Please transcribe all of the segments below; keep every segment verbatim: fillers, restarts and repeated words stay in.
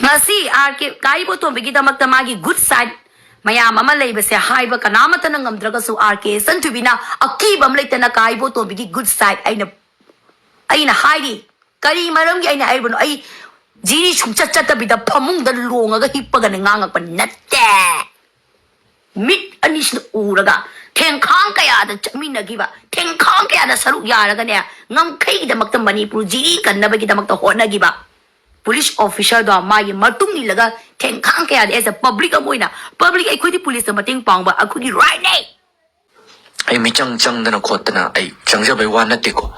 ꯉꯁꯤ ꯑꯥꯔ ꯀꯦ ꯀꯥ ꯏꯕꯣꯇꯣꯝꯕꯤꯒꯤꯗꯃꯛꯇ ꯃꯥꯒꯤ good side ꯃꯌꯥꯝ ꯑꯃ ꯂꯩꯕꯁꯦ ꯍꯥꯏꯕ ꯀꯅꯥꯃꯠꯇꯅ ꯉꯝꯗ꯭ꯔꯒꯁꯨ, ꯑꯥꯔ ꯀꯦ ꯆꯟꯊꯨꯕꯤꯅ ꯑꯀꯤꯕ ꯑꯃ ꯂꯩꯇꯅ ꯀꯥ ꯏꯕꯣꯇꯣꯝꯕꯤꯒꯤ ꯒꯨꯗ ꯁꯥꯏꯠ ꯑꯩꯅ ꯑꯩꯅ ꯍꯥꯏꯔꯤ꯫ ꯀꯔꯤ ꯃꯔꯝꯒꯤ ꯑꯩꯅ ꯍꯥꯏꯔꯤꯕꯅꯣ? ꯑꯩ ꯖꯤꯔꯤ ꯁꯨꯡꯆꯠ ꯆꯠꯇꯕꯤꯗ ꯐꯃꯨꯡꯗ ꯂꯣꯡꯉꯒ ꯍꯤꯞꯄꯒꯅꯦ ꯉꯥꯡꯉꯛꯄ ꯅꯠꯇꯦ꯫ ꯃꯤꯠ ꯑꯅꯤꯁꯤꯅ ꯎꯔꯒ ꯊꯦꯡꯈꯥꯡ ꯀꯌꯥꯗ ꯆꯠꯃꯤꯟꯅꯈꯤꯕ, ꯊꯦꯡꯈꯥꯡ ꯀꯌꯥꯗ ꯁꯔꯨꯛ ꯌꯥꯔꯒꯅꯦ, ꯉꯝꯈꯩꯒꯤꯗꯃꯛꯇ, ꯃꯅꯤꯄꯨꯔ ꯖꯤꯔꯤ ꯀꯟꯅꯕꯒꯤꯗꯃꯛꯇ ꯍꯣꯠꯅꯈꯤꯕ ꯄꯨꯂꯤꯁ ꯑꯣꯐꯤꯁꯔꯗꯣ ꯃꯥꯒꯤ ꯃꯇꯨꯡ ꯏꯜꯂꯒ ꯊꯦꯡꯈꯥꯡ ꯀꯌꯥꯗ, as a public ꯑꯃ ꯑꯣꯏꯅ, ꯄꯕ꯭ꯂꯤꯛ ꯑꯩꯈꯣꯏꯗꯤ ꯄꯨꯂꯤꯁꯇ ꯃꯇꯦꯡ ꯄꯥꯡꯕ ꯑꯩꯈꯣꯏꯒꯤ ꯔꯥꯏꯠꯅꯦ꯫ ꯑꯩ ꯃꯤꯆꯪ ꯆꯪꯗꯅ ꯈꯣꯠꯇꯅ ꯑꯩ ꯆꯪꯖꯕꯩ ꯋꯥ ꯅꯠꯇꯦꯀꯣ꯫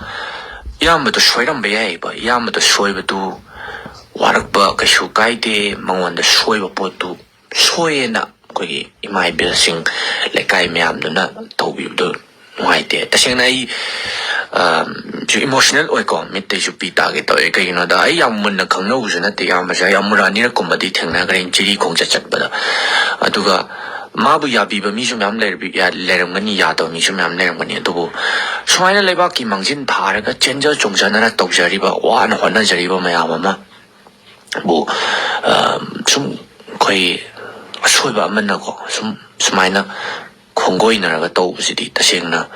ꯏꯌꯥꯝꯕꯗꯣ ꯁꯣꯏꯔꯝꯕ ꯌꯥꯏꯑꯕ꯫ ꯏꯌꯥꯝꯕꯗꯣ ꯁꯣꯏꯕꯗꯨ ꯋꯥꯔꯛꯄ ꯀꯩꯁꯨ ꯀꯥꯏꯗꯦ꯫ ꯃꯉꯣꯟꯗ ꯁꯣꯏꯕ ꯄꯣꯠꯇꯨ ꯁꯣꯏꯌꯦꯅ ꯑꯩꯈꯣꯏꯒꯤ ꯏꯃꯥ ꯏꯕꯦꯜꯁꯤꯡ, ꯂꯩꯀꯥꯏ ꯃꯌꯥꯝꯗꯨꯅ ꯇꯧꯕꯤꯕꯗꯨ ꯅꯨꯡꯉꯥꯏꯇꯦ꯫ ꯇꯁꯦꯡꯅ ꯑꯩ, ꯑ, ꯁꯨ ꯏꯃꯣꯁꯅꯦꯜ ꯑꯣꯏꯀꯣ, ꯃꯤꯠꯇꯩꯁꯨ ꯄꯤ ꯇꯥꯒꯦ ꯇꯧꯋꯦ꯫ ꯀꯩꯒꯤꯅꯣꯗ, ꯑꯩ ꯌꯥꯝ ꯃꯨꯟꯅ ꯈꯪꯅꯕꯁꯨ ꯅꯠꯇꯦ ꯏꯌꯥꯝꯕꯁꯦ꯫ ꯑꯩ ꯑꯃꯨꯔꯛ ꯑꯅꯤꯔꯛ ꯀꯨꯝꯕꯗꯤ ꯊꯦꯡꯅꯈ꯭ꯔꯦ ꯖꯤꯔꯤ ꯈꯣꯡꯆꯠ ꯆꯠꯄꯗ꯫ ꯑꯗꯨꯒ ꯃꯥꯕꯨ ꯌꯥꯕꯤꯕ ꯃꯤꯁꯨ ꯃꯌꯥꯝ ꯂꯩꯔꯕꯤ-, ꯌꯥ-, ꯂꯩꯔꯝꯒꯅꯤ, ꯌꯥꯗꯕ ꯃꯤꯁꯨ ꯃꯌꯥꯝ ꯂꯩꯔꯝꯒꯅꯤ꯫ ꯑꯗꯨꯕꯨ ꯁꯨꯃꯥꯏꯅ ꯂꯩꯕꯥꯛꯀꯤ ꯃꯥꯡꯖꯤꯟ ꯊꯥꯔꯒ ꯆꯦꯟꯖ ꯆꯣꯡꯖꯅꯅ ꯇꯧꯖꯔꯤꯕ, ꯋꯥꯅ ꯍꯣꯠꯅꯖꯔꯤꯕ ꯃꯌꯥꯝ ꯑꯃ ꯕꯨ, ꯑ, ꯁꯨꯝ ꯑꯩꯈꯣꯏ ꯑꯁꯣꯏꯕ ꯑꯃꯅꯀꯣ, ꯁꯨꯝ ꯁꯨꯃꯥꯏꯅ ꯈꯣꯡꯒꯣꯏꯅꯔꯒ ꯇꯧꯕꯁꯤꯗꯤ ꯇꯁꯦꯡꯅ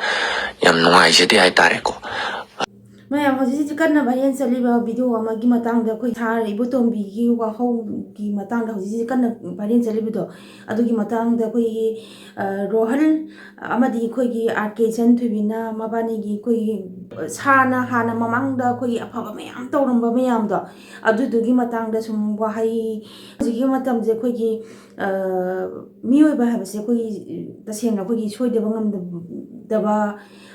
ꯌꯥꯝ ꯅꯨꯡꯉꯥꯏꯖꯗꯦ ꯍꯥꯏꯇꯥꯔꯦꯀꯣ꯫ ꯃꯌꯥꯝ, ꯍꯧꯖꯤꯛ ꯍꯧꯖꯤꯛ ꯀꯟꯅ ꯚꯥꯏꯔꯦꯜ ꯆꯠꯂꯤꯕ ꯚꯤꯗꯤꯑꯣ ꯑꯃꯒꯤ ꯃꯇꯥꯡꯗ, ꯑꯩꯈꯣꯏ ꯁꯥꯔ ꯏꯕꯣꯇꯣꯝꯕꯤꯒꯤ ꯋꯥꯍꯧꯒꯤ ꯃꯇꯥꯡꯗ ꯍꯧꯖꯤꯛ ꯍꯧꯖꯤꯛ ꯀꯟꯅ ꯚꯥꯏꯔꯦꯜ ꯆꯠꯂꯤꯕꯗꯣ, ꯑꯗꯨꯒꯤ ꯃꯇꯥꯡꯗ ꯑꯩꯈꯣꯏꯒꯤ, ꯑ, ꯔꯣꯍꯟ ꯑꯃꯗꯤ ꯑꯩꯈꯣꯏꯒꯤ ꯑꯥꯔ ꯀꯦ ꯆꯟꯊꯣꯏꯕꯤꯅ ꯃꯕꯥꯅꯤꯒꯤ ꯑꯩꯈꯣꯏꯒꯤ ꯁꯥꯔꯅ ꯍꯥꯟꯅ ꯃꯃꯥꯡꯗ ꯑꯩꯈꯣꯏꯒꯤ ꯑꯐꯕ ꯃꯌꯥꯝ ꯇꯧꯔꯝꯕ ꯃꯌꯥꯝꯗꯣ, ꯑꯗꯨꯗꯨꯒꯤ ꯃꯇꯥꯡꯗ ꯁꯨꯝ ꯋꯥꯍꯩ, ꯍꯧꯖꯤꯛꯀꯤ ꯃꯇꯝꯁꯦ ꯑꯩꯈꯣꯏꯒꯤ, ꯑ, ꯃꯤꯑꯣꯏꯕ ꯍꯥꯏꯕꯁꯦ ꯑꯩꯈꯣꯏꯒꯤ ꯇꯁꯦꯡꯅ ꯑꯩꯈꯣꯏꯒꯤ ꯁꯣꯏꯗꯕ ꯉꯝꯗꯕ,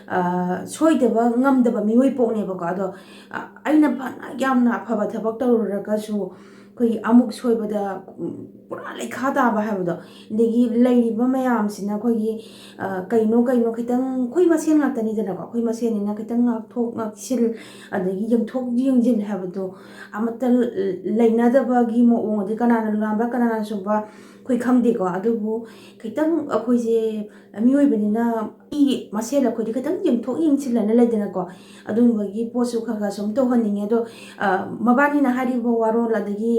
ꯑ, ꯁꯣꯏꯗꯕ ꯉꯝꯗꯕ ꯃꯤꯑꯣꯏ ꯄꯣꯛꯅꯦꯕꯀꯣ꯫ ꯑꯗꯣ, ꯑ, ꯑꯩꯅ ꯐꯅ ꯌꯥꯝꯅ ꯑꯐꯕ ꯊꯕꯛ ꯇꯧꯔꯨꯔꯒꯁꯨ ꯑꯩꯈꯣꯏꯒꯤ ꯑꯃꯨꯛ ꯁꯣꯏꯕꯗ, ꯎꯝ, ꯄꯨꯔꯥ ꯂꯩꯈꯥ ꯇꯥꯕ ꯍꯥꯏꯕꯗꯣ, ꯑꯗꯒꯤ ꯂꯩꯔꯤꯕ ꯃꯌꯥꯝꯁꯤꯅ ꯑꯩꯈꯣꯏꯒꯤ, ꯑ, ꯀꯩꯅꯣ ꯀꯩꯅꯣ ꯈꯤꯇꯪ ꯑꯩꯈꯣꯏ ꯃꯁꯦꯟ ꯉꯥꯛꯇꯅꯤꯗꯅꯀꯣ, ꯑꯩꯈꯣꯏ ꯃꯁꯦꯟꯅꯤꯅ ꯈꯤꯇꯪ ꯉꯥꯛꯊꯣꯛ ꯉꯥꯛꯁꯤꯜ, ꯑꯗꯒꯤ ꯌꯦꯡꯊꯣꯛ ꯌꯦꯡꯁꯤꯟ ꯍꯥꯏꯕꯗꯣ ꯑꯃꯠꯇ ꯂꯩꯅꯗꯕꯒꯤ ꯃꯑꯣꯡ, ꯑꯗꯩ ꯀꯅꯥꯅ ꯂꯥꯟꯕ ꯀꯅꯥꯅ ꯆꯨꯝꯕ ꯑꯩꯈꯣꯏ ꯈꯪꯗꯦꯀꯣ꯫ ꯑꯗꯨꯕꯨ ꯈꯤꯇꯪ ꯑꯩꯈꯣꯏꯁꯦ ꯃꯤꯑꯣꯏꯕꯅꯤꯅ ꯃꯁꯦꯜ ꯑꯩꯈꯣꯏꯗꯤ ꯈꯤꯇꯪ ꯌꯦꯡꯊꯣꯛ ꯌꯦꯡꯁꯤꯜꯂꯅ ꯂꯩꯗꯅꯀꯣ꯫ ꯑꯗꯨꯒꯨꯝꯕꯒꯤ ꯄꯣꯠꯁꯨ ꯈꯔ ꯈꯔ ꯁꯨꯝ ꯇꯧꯍꯟꯅꯤꯡꯉꯦ꯫ ꯑꯗꯣ ꯃꯕꯥꯅꯤꯅ ꯍꯥꯏꯔꯤꯕ ꯋꯥꯔꯣꯜ, ꯑꯗꯒꯤ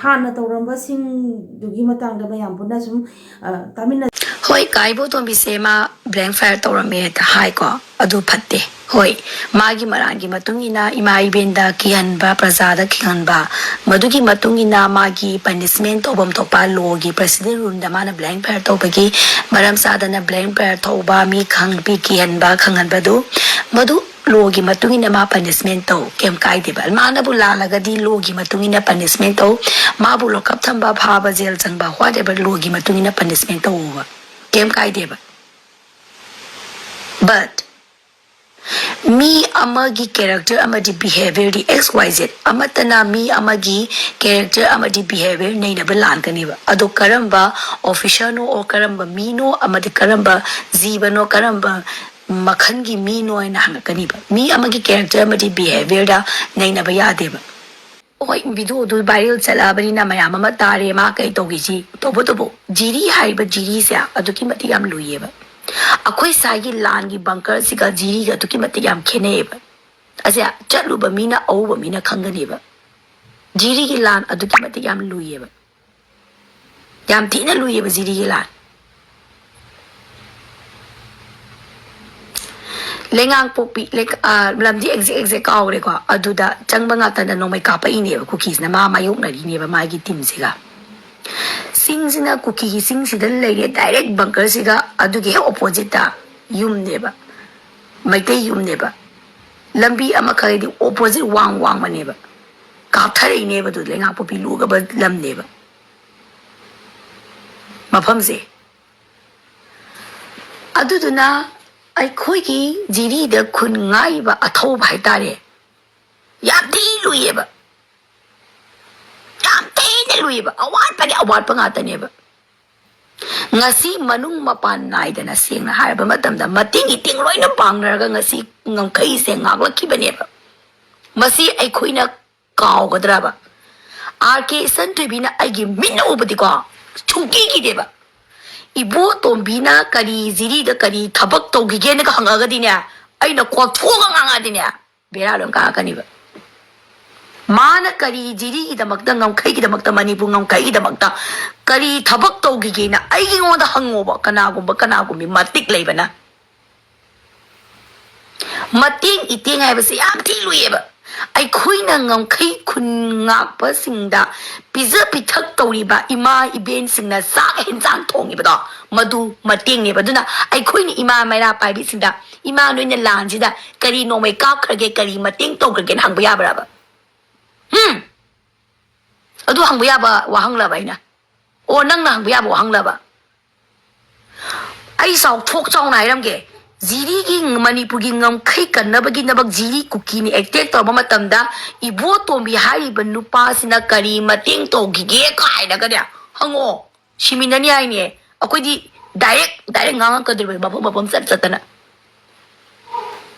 ꯍꯥꯟꯅ ꯇꯧꯔꯝꯕꯁꯤꯡꯗꯨꯒꯤ ꯃꯇꯥꯡꯗ ꯃꯌꯥꯝ ꯄꯨꯟꯅ ꯁꯨꯝ ꯇꯥꯃꯤꯟꯅ꯫ ꯍꯣꯏ, ꯀꯥ ꯏꯕꯣꯇꯣꯝꯕꯤꯁꯦ ꯃꯥ ꯕ꯭ꯂꯦꯡ ꯐꯥꯌꯔ ꯇꯧꯔꯝꯃꯦ ꯍꯥꯏꯀꯣ, ꯑꯗꯨ ꯐꯠꯇꯦ꯫ ꯍꯣꯏ, ꯃꯥꯒꯤ ꯃꯔꯥꯟꯒꯤ ꯃꯇꯨꯡ ꯏꯟꯅ ꯏꯃꯥ ꯏꯕꯦꯟꯗ ꯀꯤꯍꯟꯕ, ꯄ꯭ꯔꯖꯥꯗ ꯀꯤꯍꯟꯕ, ꯃꯗꯨꯒꯤ ꯃꯇꯨꯡ ꯏꯟꯅ ꯃꯥꯒꯤ ꯄꯅꯤꯁꯃꯦꯟ ꯇꯧꯐꯝ ꯊꯣꯛꯄ ꯂꯣꯒꯤ ꯄ꯭ꯔꯦꯁꯤꯗꯦꯟ ꯔꯨꯜꯗ ꯃꯥꯅ ꯕ꯭ꯂꯦꯡ ꯐꯥꯌꯔ ꯇꯧꯕꯒꯤ, ꯃꯔꯝ ꯆꯥꯗꯅ ꯕ꯭ꯂꯦꯡ ꯐꯥꯌꯔ ꯊꯧꯕ, ꯃꯤ ꯈꯪ-, ꯃꯤ ꯀꯤꯍꯟꯕ, ꯈꯪꯍꯟꯕꯗꯨ, ꯃꯗꯨ ꯂꯣꯒꯤ ꯃꯇꯨꯡ ꯏꯟꯅ ꯃꯥ ꯄꯅꯤꯁꯃꯦꯟ ꯇꯧ, ꯀꯩꯝ ꯀꯥꯏꯗꯦꯕ꯫ ꯃꯥꯅꯕꯨ ꯂꯥꯜꯂꯒꯗꯤ ꯂꯣꯒꯤ ꯃꯇꯨꯡ ꯏꯟꯅ ꯄꯅꯤꯁꯃꯦꯟ ꯇꯧ, ꯃꯥꯕꯨ ꯂꯣꯀꯞ ꯊꯝꯕ, ꯐꯥꯕ, ꯖꯦꯜ ꯆꯪꯕ, whatever, ꯂꯣꯒꯤ ꯃꯇꯨꯡ ꯏꯟꯅ ꯄꯅꯤꯁꯃꯦꯟ ꯇꯧꯕ, ꯀꯩꯝ ꯀꯥꯏꯗꯦꯕ꯫ But ꯃꯤ ꯑꯃꯒꯤ character ꯑꯃꯗꯤ behaviourꯗꯤ, X Y Z ꯑꯃꯠꯇꯅ ꯃꯤ ꯑꯃꯒꯤ character ꯑꯃꯗꯤ behaviour ꯅꯩꯅꯕ ꯂꯥꯛꯀꯅꯦꯕ꯫ ꯑꯗꯣ ꯀꯔꯝꯕ officerꯅꯣ, or ꯀꯔꯝꯕ ꯃꯤꯅꯣ, ꯑꯃꯗꯤ ꯀꯔꯝꯕ ꯖꯤꯕꯅꯣ, ꯀꯔꯝꯕ ꯃꯈꯜꯒꯤ ꯃꯤꯅꯣ ꯍꯥꯏꯅ ꯍꯪꯉꯛꯀꯅꯤꯕ꯫ ꯃꯤ ꯑꯃꯒꯤ character ꯑꯃꯗꯤ behaviourꯗ ꯅꯩꯅꯕ ꯌꯥꯗꯦꯕ꯫ ꯍꯣꯏ, videoꯗꯨ viral ꯆꯠꯂꯛꯑꯕꯅꯤꯅ ꯃꯌꯥꯝ ꯑꯃ ꯇꯥꯔꯦ ꯃꯥ ꯀꯩ ꯇꯧꯈꯤꯁꯤ꯫ ꯇꯧꯕꯇꯕꯨ ꯖꯤꯔꯤ ꯍꯥꯏꯔꯤꯕ ꯖꯤꯔꯤꯁꯦ ꯑꯗꯨꯛꯀꯤ ꯃꯇꯤꯛ ꯌꯥꯝ ꯂꯨꯏꯌꯦꯕ꯫ ꯑꯩꯈꯣꯏ ꯁ꯭ꯋꯥꯏꯒꯤ ꯂꯥꯟꯒꯤ bunkerꯁꯤꯒ ꯖꯤꯔꯤꯒ ꯑꯗꯨꯛꯀꯤ ꯃꯇꯤꯛ ꯌꯥꯝ ꯈꯦꯠꯅꯩꯌꯦꯕ꯫ ꯑꯁꯦ ꯆꯠꯂꯨꯕ ꯃꯤꯅ, ꯑꯎꯕ ꯃꯤꯅ ꯈꯪꯒꯅꯦꯕ꯫ ꯖꯤꯔꯤꯒꯤ ꯂꯥꯟ ꯑꯗꯨꯛꯀꯤ ꯃꯇꯤꯛ ꯌꯥꯝ ꯂꯨꯏꯌꯦꯕ꯫ ꯌꯥꯝ ꯊꯤꯅ ꯂꯨꯏꯌꯦꯕ ꯖꯤꯔꯤꯒꯤ ꯂꯥꯟ꯫ ꯂꯩꯉꯥꯡꯄꯣꯛꯄꯤ, ꯂꯩ-, ꯑ, ꯂꯝꯗꯤ exact exact ꯀꯥꯎꯔꯦꯀꯣ꯫ ꯑꯗꯨꯗ ꯆꯪꯕ ꯉꯥꯛꯇꯅ ꯅꯣꯡꯃꯩ ꯀꯥꯞꯄꯛꯏꯅꯦꯕ ꯀꯨꯀꯤꯁꯤꯅ, ꯃꯥ ꯃꯥꯌꯣꯛꯅꯔꯤꯅꯦꯕ ꯃꯥꯒꯤ teamꯁꯤꯒ꯫ ꯆꯤꯡꯁꯤꯅ, ꯀꯨꯀꯤꯒꯤ ꯆꯤꯡꯁꯤꯗ ꯂꯩꯔꯦ, direct bunkerꯁꯤꯒ ꯑꯗꯨꯒꯤ ꯍꯦꯛ oppositeꯇ ꯌꯨꯝꯅꯦꯕ, ꯃꯩꯇꯩ ꯌꯨꯝꯅꯦꯕ꯫ ꯂꯝꯕꯤ ꯑꯃꯈꯛꯗꯤ opposite ꯋꯥꯡ ꯋꯥꯡꯃꯅꯦꯕ, ꯀꯥꯞꯊꯔꯛꯏꯅꯦꯕ꯫ ꯑꯗꯨ ꯂꯩꯉꯥꯛꯄꯣꯛꯄꯤ ꯂꯨꯒꯕ ꯂꯝꯅꯦꯕ ꯃꯐꯝꯁꯦ꯫ ꯑꯗꯨꯗꯨꯅ ꯑꯩꯈꯣꯏꯒꯤ ꯖꯤꯔꯤꯗ ꯈꯨꯟ ꯉꯥꯛꯏꯕ ꯑꯊꯧꯕ ꯍꯥꯏꯇꯥꯔꯦ, ꯌꯥꯝ ꯊꯤ ꯂꯨꯏꯌꯦꯕ, ꯌꯥꯝ ꯊꯤꯅ ꯂꯨꯏꯌꯦꯕ꯫ ꯑꯋꯥꯠꯄꯒꯤ ꯑꯋꯥꯠꯄ ꯉꯥꯛꯇꯅꯦꯕ꯫ ꯉꯁꯤ ꯃꯅꯨꯡ ꯃꯄꯥꯟ ꯅꯥꯏꯗꯅ, ꯁꯦꯡꯅ ꯍꯥꯏꯔꯕ ꯃꯇꯝꯗ, ꯃꯇꯦꯡ ꯏꯇꯦꯡ ꯂꯣꯏꯅ ꯄꯥꯡꯅꯔꯒ ꯉꯁꯤ ꯉꯝꯈꯩꯁꯦ ꯉꯥꯛꯂꯛꯈꯤꯕꯅꯦꯕ꯫ ꯃꯁꯤ ꯑꯩꯈꯣꯏꯅ ꯀꯥꯎꯒꯗ꯭ꯔꯕ? ꯑꯥꯔ ꯀꯦ ꯏꯆꯟꯊꯣꯏꯕꯤꯅ ꯑꯩꯒꯤ ꯃꯤꯠꯅ ꯎꯕꯗꯤꯀꯣ, ꯁꯨꯡꯀꯤ ꯀꯤꯗꯦꯕ꯫ ꯏꯕꯣꯇꯣꯝꯕꯤꯅ ꯀꯔꯤ ꯖꯤꯔꯤꯗ ꯀꯔꯤ ꯊꯕꯛ ꯇꯧꯈꯤꯒꯦꯅꯒ ꯍꯪꯉꯛꯑꯒꯗꯤꯅꯦ, ꯑꯩꯅ ꯀꯣꯠꯊꯣꯛꯑꯒ ꯉꯥꯡꯉꯛꯑꯗꯤꯅꯦ, ꯕꯦꯔꯥ ꯂꯣꯏ ꯀꯥꯔꯛꯀꯅꯤꯕ꯫ ꯃꯥꯅ ꯀꯔꯤ ꯖꯤꯔꯤꯒꯤꯗꯃꯛꯇ, ꯉꯝꯈꯩꯒꯤꯗꯃꯛꯇ, ꯃꯅꯤꯄꯨꯔ ꯉꯝꯈꯩꯒꯤꯗꯃꯛꯇ ꯀꯔꯤ ꯊꯕꯛ ꯇꯧꯈꯤꯒꯦꯅ ꯑꯩꯉꯣꯟꯗ ꯍꯪꯉꯣꯕ, ꯀꯅꯥꯒꯨꯝꯕ ꯀꯅꯥꯒꯨꯝꯕꯤ ꯃꯇꯤꯛ ꯂꯩꯕꯅ꯫ ꯃꯇꯦꯡ ꯏꯇꯦꯡ ꯍꯥꯏꯕꯁꯦ ꯌꯥꯝ ꯊꯤ ꯂꯨꯏꯌꯦꯕ꯫ ꯑꯩꯈꯣꯏꯅ ꯉꯝꯈꯩ ꯈꯨꯟ ꯉꯥꯛꯄꯁꯤꯡꯗ ꯄꯤꯖ ꯄꯤꯊꯛ ꯇꯧꯔꯤꯕ ꯏꯃꯥ ꯏꯕꯦꯟꯁꯤꯡꯅ ꯆꯥꯛ ꯍꯦꯟꯖꯥꯡ ꯊꯣꯡꯉꯤꯕꯗꯣ, ꯃꯗꯨ ꯃꯇꯦꯡꯅꯦꯕ꯫ ꯑꯗꯨꯅ ꯑꯩꯈꯣꯏꯅ ꯏꯃꯥ ꯃꯩꯔꯥ ꯄꯥꯏꯕꯤꯁꯤꯡꯗ, "ꯏꯃꯥ, ꯅꯣꯏꯅ ꯂꯥꯟꯁꯤꯗ ꯀꯔꯤ ꯅꯣꯡꯃꯩ ꯀꯥꯞꯈ꯭ꯔꯒꯦ, ꯀꯔꯤ ꯃꯇꯦꯡ ꯇꯧꯈ꯭ꯔꯒꯦꯅ?" ꯍꯪꯕ ꯌꯥꯕ꯭ꯔꯕ? ꯎꯝ? ꯑꯗꯨ ꯍꯪꯕ ꯌꯥꯕ ꯋꯥꯍꯪꯂꯕ ꯑꯩꯅ? ꯑꯣ, ꯅꯪꯅ ꯍꯪꯕ ꯌꯥꯕ ꯋꯥꯍꯪꯂꯕ? ꯑꯩ ꯆꯥꯎꯊꯣꯛ ꯆꯥꯎꯅ ꯍꯥꯏꯔꯝꯒꯦ, ꯖꯤꯔꯤꯒꯤ, ꯃꯅꯤꯄꯨꯔꯒꯤ ꯉꯝꯈꯩ ꯀꯟꯅꯕꯒꯤꯗꯃꯛ ꯖꯤꯔꯤ ꯀꯨꯀꯤꯅ ꯑꯦꯇꯦꯛ ꯇꯧꯔꯛꯄ ꯃꯇꯝꯗ ꯏꯕꯣꯇꯣꯝꯕꯤ ꯍꯥꯏꯔꯤꯕ ꯅꯨꯄꯥꯁꯤꯅ ꯀꯔꯤ ꯃꯇꯦꯡ ꯇꯧꯈꯤꯒꯦ ꯀꯥꯏꯅꯒꯅꯦ ꯍꯪꯉꯣ꯫ ꯁꯤꯃꯤꯟꯅꯅꯤ ꯍꯥꯏꯅꯦ꯫ ꯑꯩꯈꯣꯏꯗꯤ ꯗꯥꯏꯔꯦꯛ ꯗꯥꯏꯔꯦꯛ ꯉꯥꯡꯉꯛꯀꯗꯧꯔꯤꯕ, ꯃꯐꯝ ꯃꯐꯝ ꯆꯠ ꯆꯠꯇꯅ꯫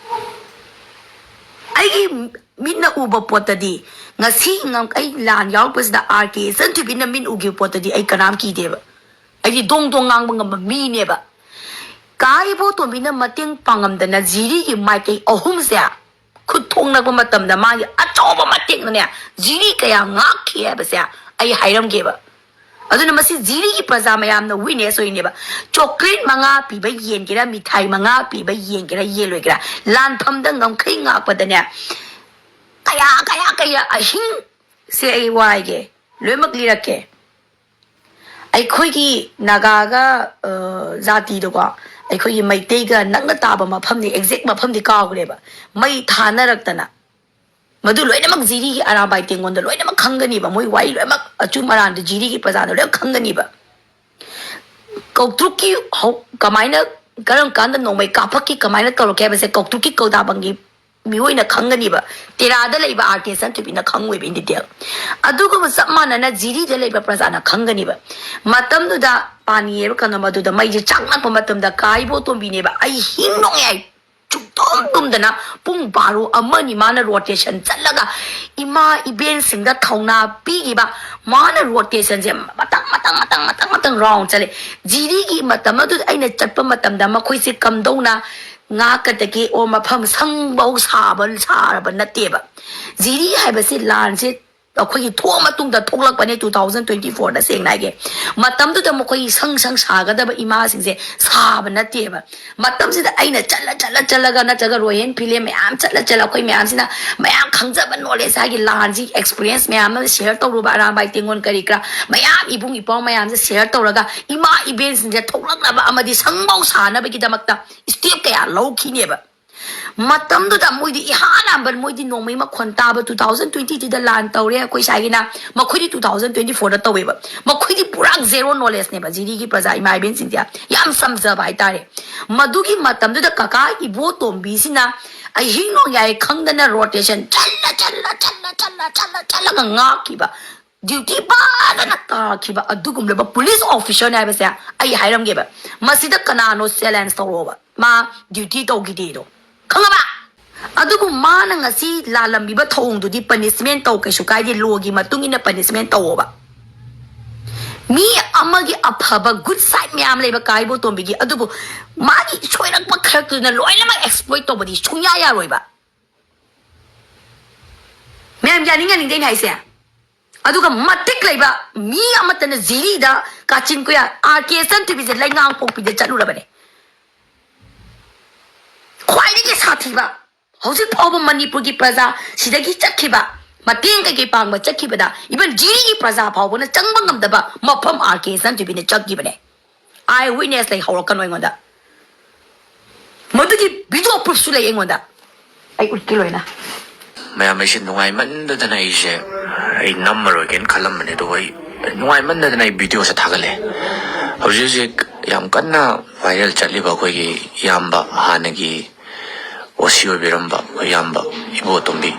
ꯑꯩꯒꯤ ꯃꯤꯠꯅ ꯎꯕ ꯄꯣꯠꯇꯗꯤ, ꯉꯁꯤ ꯉꯝ-, ꯑꯩ ꯂꯥꯟ ꯌꯥꯎꯔꯛꯄꯁꯤꯗ ꯑꯥꯔ ꯀꯦ ꯏꯆꯟꯊꯣꯏꯕꯤꯅ ꯃꯤꯠ ꯎꯈꯤꯕ ꯄꯣꯠꯇꯗꯤ ꯑꯩ ꯀꯅꯥꯝ ꯀꯤꯗꯦꯕ꯫ ꯑꯩꯗꯤ ꯗꯣꯡ ꯗꯣꯡ ꯉꯥꯡꯕ ꯉꯝꯕ ꯃꯤꯅꯦꯕ꯫ ꯀꯥ ꯏꯕꯣꯇꯣꯝꯕꯤꯅ ꯃꯇꯦꯡ ꯄꯥꯡꯉꯝꯗꯅ ꯖꯤꯔꯤꯒꯤ ꯃꯥꯏꯀꯩ ꯑꯍꯨꯝꯁꯦ ꯈꯨꯠ ꯊꯣꯡꯅꯕ ꯃꯇꯝꯗ ꯃꯥꯒꯤ ꯑꯆꯧꯕ ꯃꯇꯦꯡꯅꯅꯦ ꯖꯤꯔꯤ ꯀꯌꯥ ꯉꯥꯛꯈꯤ ꯍꯥꯏꯕꯁꯦ ꯑꯩ ꯍꯥꯏꯔꯝꯒꯦꯕ꯫ ꯑꯗꯨꯅ ꯃꯁꯤ ꯖꯤꯔꯤꯒꯤ ꯄ꯭ꯔꯖꯥ ꯃꯌꯥꯝꯅ ꯋꯤꯠꯅꯦꯁ ꯑꯣꯏꯅꯦꯕ꯫ ꯆꯣꯀ꯭ꯂꯦꯠ ꯃꯉꯥ ꯄꯤꯕ ꯌꯦꯟꯒꯦꯔꯥ, ꯃꯤꯊꯥꯏ ꯃꯉꯥ ꯄꯤꯕ ꯌꯦꯟꯒꯦꯔꯥ, ꯌꯦꯟꯂꯣꯏꯒꯦꯔꯥ, ꯂꯥꯟꯐꯝꯗ ꯉꯝꯈꯩ ꯉꯥꯛꯄꯗꯅꯦ ꯀꯌꯥ, ꯀꯌꯥ, ꯀꯌꯥ ꯑꯍꯤꯡ ꯁꯦ ꯑꯩ ꯋꯥꯏꯒꯦ, ꯂꯣꯏꯅꯃꯛ ꯂꯤꯔꯛꯀꯦ꯫ ꯑꯩꯈꯣꯏꯒꯤ ꯅꯥꯒꯥꯒ, ꯑ, ꯖꯥꯇꯤꯗꯣꯀꯣ, ꯑꯩꯈꯣꯏꯒꯤ ꯃꯩꯇꯩꯒ ꯅꯛꯅ ꯇꯥꯕ ꯃꯐꯝꯅꯤ, ꯑꯦꯛꯖꯦꯛ ꯃꯐꯝꯗꯤ ꯀꯥꯎꯈ꯭ꯔꯦꯕ, ꯃꯩ ꯊꯥꯅꯔꯛꯇꯅ꯫ ꯃꯗꯨ ꯂꯣꯏꯅꯃꯛ ꯖꯤꯔꯤꯒꯤ ꯑꯔꯥꯝꯕꯥꯏ ꯇꯦꯡꯒꯣꯟꯗ ꯂꯣꯏꯅꯃꯛ ꯈꯪꯒꯅꯤꯕ, ꯃꯣꯏ ꯋꯥꯔꯤ ꯂꯣꯏꯅꯃꯛ ꯑꯆꯨꯝ ꯑꯔꯥꯟꯗꯨ ꯖꯤꯔꯤꯒꯤ ꯄ꯭ꯔꯖꯥꯗ ꯂꯣꯏꯅ ꯈꯪꯒꯅꯤꯕ꯫ ꯀꯧꯇ꯭ꯔꯨꯛꯀꯤ ꯍꯧ-, ꯀꯃꯥꯏꯅ, ꯀꯔꯝ ꯀꯥꯟꯗ ꯅꯣꯡꯃꯩ ꯀꯥꯞꯄꯛꯈꯤ, ꯀꯃꯥꯏꯅ ꯇꯧꯔꯛꯀꯦ ꯍꯥꯏꯕꯁꯦ ꯀꯧꯇ꯭ꯔꯨꯛꯀꯤ ꯀꯧꯗꯥꯕꯪꯒꯤ ꯃꯤꯑꯣꯏꯅ ꯈꯪꯒꯅꯤꯕ꯫ ꯇꯦꯔꯥꯗ ꯂꯩꯕ ꯑꯥꯔ ꯀꯦ ꯏꯆꯟꯊꯣꯏꯕꯤꯅ ꯈꯪꯉꯣꯏꯕ in detail꯫ ꯑꯗꯨꯒꯨꯝꯕ ꯆꯞ ꯃꯥꯟꯅꯅ ꯖꯤꯔꯤꯗ ꯂꯩꯕ ꯄ꯭ꯔꯖꯥꯅ ꯈꯪꯒꯅꯤꯕ꯫ ꯃꯇꯝꯗꯨꯗ ꯄꯥꯅꯤ ꯍꯥꯏꯕ ꯀꯩꯅꯣ, ꯃꯗꯨꯗ ꯃꯩꯁꯦ ꯆꯥꯛꯂꯛꯄ ꯃꯇꯝꯗ ꯀꯥ ꯏꯕꯣꯇꯣꯝꯕꯤꯅꯦꯕ ꯑꯍꯤꯡ ꯅꯣꯡꯌꯥꯏ ꯆꯨꯞ ꯇꯨꯝ ꯇꯨꯝꯗꯅ ꯄꯨꯡ ꯕꯥꯔꯣ ꯑꯃꯅꯤ ꯃꯥꯅ ꯔꯣꯇꯦꯁꯟ ꯆꯠꯂꯒ ꯏꯃꯥ ꯏꯕꯦꯟꯁꯤꯡꯗ ꯊꯧꯅꯥ ꯄꯤꯈꯤꯕ꯫ ꯃꯥꯅ ꯔꯣꯇꯦꯁꯟꯁꯦ ꯃꯇꯪ ꯃꯇꯪ ꯃꯇꯪ ꯃꯇꯪ ꯃꯇꯪ ꯔꯥꯎꯟ ꯆꯠꯂꯦ꯫ ꯖꯤꯔꯤꯒꯤ ꯃꯇꯝ ꯑꯗꯨꯗ ꯑꯩꯅ ꯆꯠꯄ ꯃꯇꯝꯗ ꯃꯈꯣꯏꯁꯦ ꯀꯝꯗꯧꯅ ꯉꯥꯛꯀꯗꯒꯦ? ꯑꯣ, ꯃꯐꯝ ꯁꯪꯐꯧ ꯁꯥꯕ ꯁꯥꯔꯕ ꯅꯠꯇꯦꯕ꯫ ꯖꯤꯔꯤ ꯍꯥꯏꯕꯁꯤ ꯂꯥꯟꯁꯦ ꯑꯩꯈꯣꯏꯒꯤ ꯊꯣꯛꯑ ꯃꯇꯨꯡꯗ ꯊꯣꯛꯂꯛꯄꯅꯦ, ꯇꯨ ꯊꯥꯎꯖꯟ ꯇ꯭ꯋꯦꯟꯇꯤ ꯐꯣꯔꯗ꯫ ꯁꯦꯡꯅ ꯍꯥꯏꯒꯦ, ꯃꯇꯝꯗꯨꯗ ꯃꯈꯣꯏꯒꯤ ꯁꯪ ꯁꯪ ꯁꯥꯒꯗꯕ ꯏꯃꯥꯁꯤꯡꯁꯦ ꯁꯥꯕ ꯅꯠꯇꯦꯕ꯫ ꯃꯇꯝꯁꯤꯗ ꯑꯩꯅ ꯆꯠꯂ ꯆꯠꯂ ꯆꯠꯂꯒ, ꯅꯠꯇ꯭ꯔꯒ ꯔꯣꯌꯦꯜ ꯐꯤꯂꯦꯝ ꯃꯌꯥꯝ ꯆꯠꯂ ꯆꯠꯂ, ꯑꯩꯈꯣꯏ ꯃꯌꯥꯝꯁꯤꯅ ꯃꯌꯥꯝ ꯈꯪꯖꯕ ꯅꯣꯂꯦꯖ, ꯍꯥꯏꯒꯤ ꯂꯥꯟꯁꯤ ꯑꯦꯛꯁꯄꯤꯔꯤꯌꯦꯟꯁ ꯃꯌꯥꯝ ꯑꯃ ꯁꯤꯌꯔ ꯇꯧꯔꯨꯕ, ꯑꯔꯥꯝꯕꯥꯏ ꯇꯦꯡꯒꯣꯜ ꯀꯔꯤ ꯀꯔꯥ ꯃꯌꯥꯝ, ꯏꯕꯨꯡ ꯏꯄ꯭ꯋꯥ ꯃꯌꯥꯝꯁꯦ ꯁꯤꯌꯔ ꯇꯧꯔꯒ, ꯏꯃꯥ ꯏꯕꯦꯟꯁꯤꯡꯁꯦ ꯊꯣꯛꯂꯛꯅꯕ ꯑꯃꯗꯤ ꯁꯪꯐꯧ ꯁꯥꯅꯕꯒꯤꯗꯃꯛꯇ ꯁ꯭ꯇꯦꯞ ꯀꯌꯥ ꯂꯧꯈꯤꯅꯦꯕ꯫ ꯃꯇꯝꯗꯨꯗ ꯃꯣꯏꯗꯤ ꯏꯍꯥꯟ ꯍꯥꯟꯕ, ꯃꯣꯏꯗꯤ ꯅꯣꯡꯃꯩ ꯃꯈꯣꯟ ꯇꯥꯕ, ꯇꯨ ꯊꯥꯎꯖꯟ ꯇ꯭ꯋꯦꯟꯇꯤ ꯇꯨꯗ ꯂꯥꯟ ꯇꯧꯔꯦ ꯑꯩꯈꯣꯏ ꯁ꯭ꯋꯥꯏꯒꯤꯅ, ꯃꯈꯣꯏꯗꯤ ꯇꯨ ꯊꯥꯎꯖꯟ ꯇ꯭ꯋꯦꯟꯇꯤ ꯐꯣꯔꯗ ꯇꯧꯋꯦꯕ꯫ ꯃꯈꯣꯏꯗꯤ ꯄꯨꯔꯥ ꯖꯦꯔꯣ ꯅꯣꯂꯦꯖꯅꯦꯕ, ꯖꯤꯔꯤꯒꯤ ꯄ꯭ꯔꯖꯥ ꯏꯃꯥ ꯏꯕꯦꯟꯁꯤꯡꯁꯦ ꯌꯥꯝ ꯆꯝꯖꯕ ꯍꯥꯏꯇꯥꯔꯦ꯫ ꯃꯗꯨꯒꯤ ꯃꯇꯝꯗꯨꯗ ꯀꯀꯥ ꯏꯕꯣꯇꯣꯝꯕꯤꯁꯤꯅ ꯑꯍꯤꯡ ꯅꯣꯡꯌꯥꯏ ꯈꯪꯗꯅ ꯔꯣꯇꯦꯁꯟ ꯆꯠꯂ ꯆꯠꯂ ꯆꯠꯂ ꯆꯠꯂ ꯆꯠꯂ ꯆꯠꯂꯒ ꯉꯥꯛꯈꯤꯕ, ꯗ꯭ꯌꯨꯇꯤ ꯐꯖꯅ ꯇꯥꯈꯤꯕ ꯑꯗꯨꯒꯨꯝꯂꯕ ꯄꯨꯂꯤꯁ ꯑꯣꯐꯤꯁꯔꯅꯦ ꯍꯥꯏꯕꯁꯦ ꯑꯩ ꯍꯥꯏꯔꯝꯒꯦꯕ꯫ ꯃꯁꯤꯗ ꯀꯅꯥꯅꯣ ꯆꯦꯂꯦꯟꯖ ꯇꯧꯔꯛꯑꯣꯕ, ꯃꯥ ꯗ꯭ꯌꯨꯇꯤ ꯇꯧꯈꯤꯗꯦꯗꯣ, ꯈꯪꯉꯕ? ꯑꯗꯨꯕꯨ ꯃꯥꯅ ꯉꯁꯤ ꯂꯥꯜꯂꯝꯃꯤꯕ ꯊꯧꯑꯣꯡꯗꯨꯗꯤ ꯄꯅꯤꯁꯃꯦꯟ ꯇꯧ, ꯀꯩꯁꯨ ꯀꯥꯏꯗꯦ, ꯂꯣꯒꯤ ꯃꯇꯨꯡ ꯏꯟꯅ ꯄꯅꯤꯁꯃꯦꯟ ꯇꯧꯑꯣꯕ꯫ ꯃꯤ ꯑꯃꯒꯤ ꯑꯐꯕ ꯒꯨꯗ ꯁꯥꯏꯠ ꯃꯌꯥꯝ ꯂꯩꯕ ꯀꯥ ꯏꯕꯣꯇꯣꯝꯕꯤꯒꯤ, ꯑꯗꯨꯕꯨ ꯃꯥꯒꯤ ꯁꯣꯏꯔꯛꯄ ꯈꯔꯗꯨꯅ ꯂꯣꯏꯅꯃꯛ ꯑꯦꯛꯁꯄ꯭ꯂꯣꯏꯠ ꯇꯧꯕꯗꯤ ꯁꯨꯡꯌꯥ ꯌꯥꯔꯣꯏꯕ꯫ ꯃꯌꯥꯝ ꯌꯥꯅꯤꯡ ꯌꯥꯅꯤꯡꯗꯦ ꯑꯩꯅ ꯍꯥꯏꯁꯦ꯫ ꯑꯗꯨꯒ ꯃꯇꯤꯛ ꯂꯩꯕ ꯃꯤ ꯑꯃꯠꯇꯅ ꯖꯤꯔꯤꯗ, ꯀꯥꯆꯤꯟ ꯀꯣꯌꯥ, ꯑꯥꯔ ꯀꯦ ꯁꯟꯇꯤꯕꯤꯁꯦ ꯂꯩꯉꯥꯡ ꯄꯣꯛꯄꯤꯗ ꯆꯠꯂꯨꯔꯕꯅꯦ꯫ ꯈ꯭ꯋꯥꯏꯗꯒꯤ ꯁꯥꯊꯤꯕ, ꯍꯧꯖꯤꯛ ꯐꯥꯎꯕ ꯃꯅꯤꯄꯨꯔꯒꯤ ꯄ꯭ꯔꯖꯥ ꯁꯤꯗꯒꯤ ꯆꯠꯈꯤꯕ, ꯃꯇꯦꯡ ꯀꯩꯀꯩ ꯄꯥꯡꯕ ꯆꯠꯈꯤꯕꯗ, ꯏꯚꯟ ꯖꯤꯔꯤꯒꯤ ꯄ꯭ꯔꯖꯥ ꯐꯥꯎꯕꯅ ꯆꯪꯕ ꯉꯝꯗꯕ ꯃꯐꯝ ꯑꯥꯔ ꯀꯦ ꯁꯟꯇꯤꯕꯤꯅ ꯆꯠꯈꯤꯕꯅꯦ꯫ ꯑꯥꯏ ꯋꯤꯠꯅꯦꯁ ꯂꯩ, ꯍꯧꯔꯛꯀꯅꯨ ꯑꯩꯉꯣꯟꯗ꯫ ꯃꯗꯨꯒꯤ ꯚꯤꯗꯤꯑꯣ ꯄ꯭ꯔꯨꯐꯁꯨ ꯂꯩ ꯑꯩꯉꯣꯟꯗ꯫ ꯑꯩ ꯎꯠꯀꯦ ꯂꯣꯏꯅ꯫ ꯃꯌꯥꯝ, ꯑꯩꯁꯦ ꯅꯨꯡꯉꯥꯏꯃꯟꯗꯗꯅ ꯑꯩꯁꯦ, ꯑꯩ ꯅꯝꯃꯔꯣꯏꯒꯦꯅ ꯈꯜꯂꯝꯕꯅꯦ, ꯑꯗꯨꯒ ꯑꯩ ꯅꯨꯡꯉꯥꯏꯃꯟꯗꯗꯅ ꯑꯩ ꯚꯤꯗꯤꯑꯣꯁꯦ ꯊꯥꯒꯠꯂꯦ꯫ ꯍꯧꯖꯤꯛ ꯍꯧꯖꯤꯛ ꯌꯥꯝ ꯀꯟꯅ ꯚꯥꯏꯔꯦꯜ ꯆꯠꯂꯤꯕ ꯑꯩꯈꯣꯏꯒꯤ ꯏꯌꯥꯝꯕ, ꯍꯥꯟꯅꯒꯤ ꯑꯣ ꯁꯤ ꯑꯣꯏꯕꯤꯔꯝꯕ ꯑꯩꯈꯣꯏ ꯏꯌꯥꯝꯕ ꯏꯕꯣꯇꯣꯝꯕꯤ,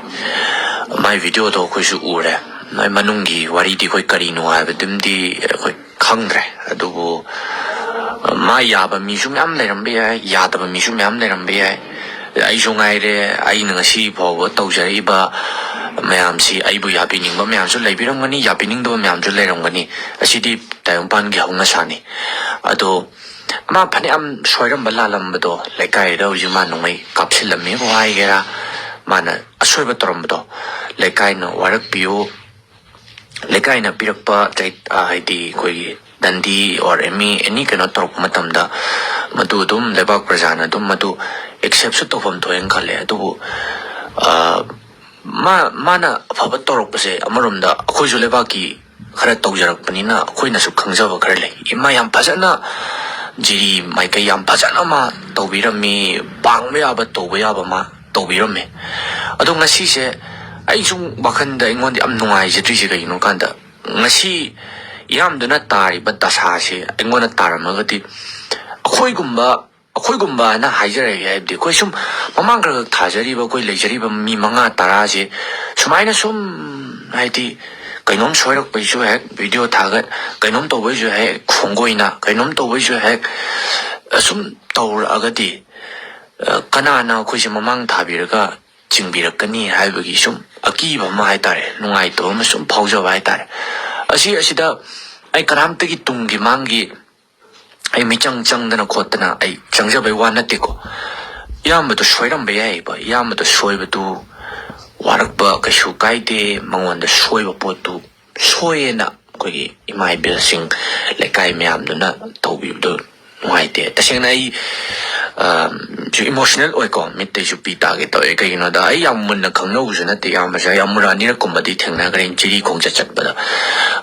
ꯃꯥꯏ ꯚꯤꯗꯤꯑꯣꯗꯣ ꯑꯩꯈꯣꯏꯁꯨ ꯎꯔꯦ꯫ ꯃꯥꯏ ꯃꯅꯨꯡꯒꯤ ꯋꯥꯔꯤꯗꯤ ꯑꯩꯈꯣꯏ ꯀꯔꯤꯅꯣ ꯍꯥꯏꯕꯗꯨꯝꯗꯤ ꯑꯩꯈꯣꯏ ꯈꯪꯗ꯭ꯔꯦ, ꯑꯗꯨꯕꯨ ꯃꯥ ꯌꯥꯕ ꯃꯤꯁꯨ ꯃꯌꯥꯝ ꯂꯩꯔꯝꯕ ꯌꯥꯏ, ꯌꯥꯗꯕ ꯃꯤꯁꯨ ꯃꯌꯥꯝ ꯂꯩꯔꯝꯕ ꯌꯥꯏ꯫ ꯑꯩꯁꯨ ꯉꯥꯏꯔꯦ, ꯑꯩꯅ ꯉꯁꯤ ꯐꯥꯎꯕ ꯇꯧꯖꯔꯛꯏꯕ ꯃꯌꯥꯝꯁꯤ ꯑꯩꯕꯨ ꯌꯥꯕꯤꯅꯤꯡꯕ ꯃꯌꯥꯝꯁꯨ ꯂꯩꯕꯤꯔꯝꯒꯅꯤ, ꯌꯥꯕꯤꯅꯤꯡꯗꯕ ꯃꯌꯥꯝꯁꯨ ꯂꯩꯔꯝꯒꯅꯤ꯫ ꯑꯁꯤꯗꯤ ꯇꯥꯏꯕꯪꯄꯥꯟꯒꯤ ꯍꯧꯅꯁꯥꯅꯤ꯫ ꯑꯗꯣ ꯃꯥ ꯐꯅꯌꯥꯝ ꯁꯣꯏꯔꯝꯕ ꯂꯥꯜꯂꯝꯕꯗꯣ ꯂꯩꯀꯥꯏꯗ ꯍꯧꯖꯤꯛ ꯃꯥ ꯅꯣꯡꯃꯩ ꯀꯥꯞꯁꯤꯜꯂꯝꯃꯦꯕꯨ ꯍꯥꯏꯒꯦꯔꯥ, ꯃꯥꯅ ꯑꯁꯣꯏꯕ ꯇꯧꯔꯝꯕꯗꯣ ꯂꯩꯀꯥꯏꯅ ꯋꯥꯔꯛꯄꯤꯌꯨ, ꯂꯩꯀꯥꯏꯅ ꯄꯤꯔꯛꯄ ꯆꯩ-, ꯑ, ꯍꯥꯏꯗꯤ ꯑꯩꯈꯣꯏꯒꯤ ꯗꯟꯗꯤ or any, any ꯀꯩꯅꯣ ꯇꯧꯔꯛꯄ ꯃꯇꯝꯗ ꯃꯗꯨ ꯑꯗꯨꯝ ꯂꯩꯕꯥꯛ ꯄ꯭ꯔꯖꯥꯅ ꯑꯗꯨꯝ ꯃꯗꯨ acceptꯁꯨ ꯇꯧꯐꯝ ꯊꯣꯛꯑꯦꯅ ꯈꯜꯂꯦ꯫ ꯑꯗꯨꯕꯨ, ꯑ, ꯃꯥ-, ꯃꯥꯅ ꯑꯐꯕ ꯇꯧꯔꯛꯄꯁꯦ ꯑꯃꯔꯣꯝꯗ ꯑꯩꯈꯣꯏꯁꯨ ꯂꯩꯕꯥꯛꯀꯤ ꯈꯔ ꯇꯧꯖꯔꯛꯄꯅꯤꯅ ꯑꯩꯈꯣꯏꯅꯁꯨ ꯈꯪꯖꯕ ꯈꯔ ꯂꯩ꯫ ꯃꯥ ꯌꯥꯝ ꯐꯖꯅ ꯖꯤꯔꯤ ꯃꯥꯏꯀꯩ ꯌꯥꯝ ꯐꯖꯅ ꯃꯥ ꯇꯧꯕꯤꯔꯝꯃꯤ, ꯄꯥꯡꯕ ꯌꯥꯕ ꯇꯧꯕ ꯌꯥꯕ ꯃꯥ ꯇꯧꯕꯤꯔꯝꯃꯦ꯫ ꯑꯗꯣ ꯉꯁꯤꯁꯦ ꯑꯩ ꯁꯨꯝ ꯋꯥꯈꯜꯗ ꯑꯩꯉꯣꯟꯗ ꯌꯥꯝ ꯅꯨꯡꯉꯥꯏꯖꯗ꯭ꯔꯤꯁꯦ ꯀꯩꯒꯤꯅꯣ ꯀꯥꯟꯗ, ꯉꯁꯤ ꯏꯌꯥꯝꯗꯨꯅ ꯇꯥꯔꯤꯕ ꯗꯁꯥꯁꯦ ꯑꯩꯉꯣꯟꯗ ꯇꯥꯔꯝꯃꯒꯗꯤ, ꯑꯩꯈꯣꯏꯒꯨꯝꯕ, ꯑꯩꯈꯣꯏꯒꯨꯝꯕ ꯍꯥꯏꯅ ꯍꯥꯏꯖꯔꯒꯦ, ꯍꯥꯏꯕꯗꯤ ꯑꯩꯈꯣꯏ ꯁꯨꯝ ꯃꯃꯥꯡ ꯈꯔ ꯈꯛ ꯊꯥꯖꯔꯤꯕ, ꯑꯩꯈꯣꯏ ꯂꯩꯖꯔꯤꯕ ꯃꯤ ꯃꯉꯥ ꯇꯔꯥꯁꯦ ꯁꯨꯃꯥꯏꯅ ꯁꯨꯝ, ꯍꯥꯏꯗꯤ ꯀꯩꯅꯣꯝ ꯁꯣꯏꯔꯛꯄꯩꯁꯨ ꯍꯦꯛ ꯚꯤꯗꯤꯑꯣ ꯊꯥꯒꯠ, ꯀꯩꯅꯣꯝ ꯇꯧꯕꯩꯁꯨ ꯍꯦꯛ ꯈꯣꯡꯒꯣꯏꯅ, ꯀꯩꯅꯣꯝ ꯇꯧꯕꯩꯁꯨ ꯍꯦꯛ ꯁꯨꯝ ꯇꯧꯔꯛꯑꯒꯗꯤ, ꯑ, ꯀꯅꯥꯅ ꯑꯩꯈꯣꯏꯁꯦ ꯃꯃꯥꯡ ꯊꯥꯕꯤꯔꯒ ꯆꯤꯡꯕꯤꯔꯛꯀꯅꯤ ꯍꯥꯏꯕꯒꯤ ꯁꯨꯝ ꯑꯀꯤꯕ ꯑꯃ ꯍꯥꯏꯇꯥꯔꯦ, ꯅꯨꯡꯉꯥꯏꯇꯕ ꯑꯃ ꯁꯨꯝ ꯐꯥꯎꯖꯕ ꯍꯥꯏꯇꯥꯔꯦ꯫ ꯑꯁꯤ, ꯑꯁꯤꯗ ꯑꯩ ꯀꯅꯥꯝꯇꯒꯤ ꯇꯨꯡꯒꯤ ꯃꯥꯡꯒꯤ ꯑꯩ ꯃꯤꯆꯪ ꯆꯪꯗꯅ ꯈꯣꯠꯇꯅ ꯑꯩ ꯆꯪꯖꯕꯩ ꯋꯥ ꯅꯠꯇꯦꯀꯣ꯫ ꯏꯌꯥꯝꯕꯗꯣ ꯁꯣꯏꯔꯝꯕ ꯌꯥꯏꯑꯕ, ꯏꯌꯥꯝꯕꯗꯣ ꯁꯣꯏꯕꯗꯨ ꯋꯥꯔꯛꯄ ꯀꯩꯁꯨ ꯀꯥꯏꯗꯦ, ꯃꯉꯣꯟꯗ ꯁꯣꯏꯕ ꯄꯣꯠꯇꯨ ꯁꯣꯏꯌꯦꯅ ꯑꯩꯈꯣꯏꯒꯤ ꯏꯃꯥ ꯏꯕꯦꯜꯁꯤꯡ, ꯂꯩꯀꯥꯏ ꯃꯌꯥꯝꯗꯨꯅ ꯇꯧꯕꯤꯕꯗꯨ ꯅꯨꯡꯉꯥꯏꯇꯦ꯫ ꯇꯁꯦꯡꯅ ꯑꯩ, ꯑ, ꯁꯨ emotional ꯑꯣꯏꯀꯣ, ꯃꯤꯠꯇꯩꯁꯨ ꯄꯤ ꯇꯥꯒꯦ ꯇꯧꯋꯦ꯫ ꯀꯩꯒꯤꯅꯣꯗ ꯑꯩ ꯌꯥꯝ ꯃꯨꯟꯅ ꯈꯪꯅꯕꯁꯨ ꯅꯠꯇꯦ ꯏꯌꯥꯝꯕꯁꯦ꯫ ꯑꯩ ꯑꯃꯨꯔꯛ ꯑꯅꯤꯔꯛ ꯀꯨꯝꯕꯗꯤ ꯊꯦꯡꯅꯈ꯭ꯔꯦ ꯖꯤꯔꯤ ꯈꯣꯡꯆꯠ ꯆꯠꯄꯗ꯫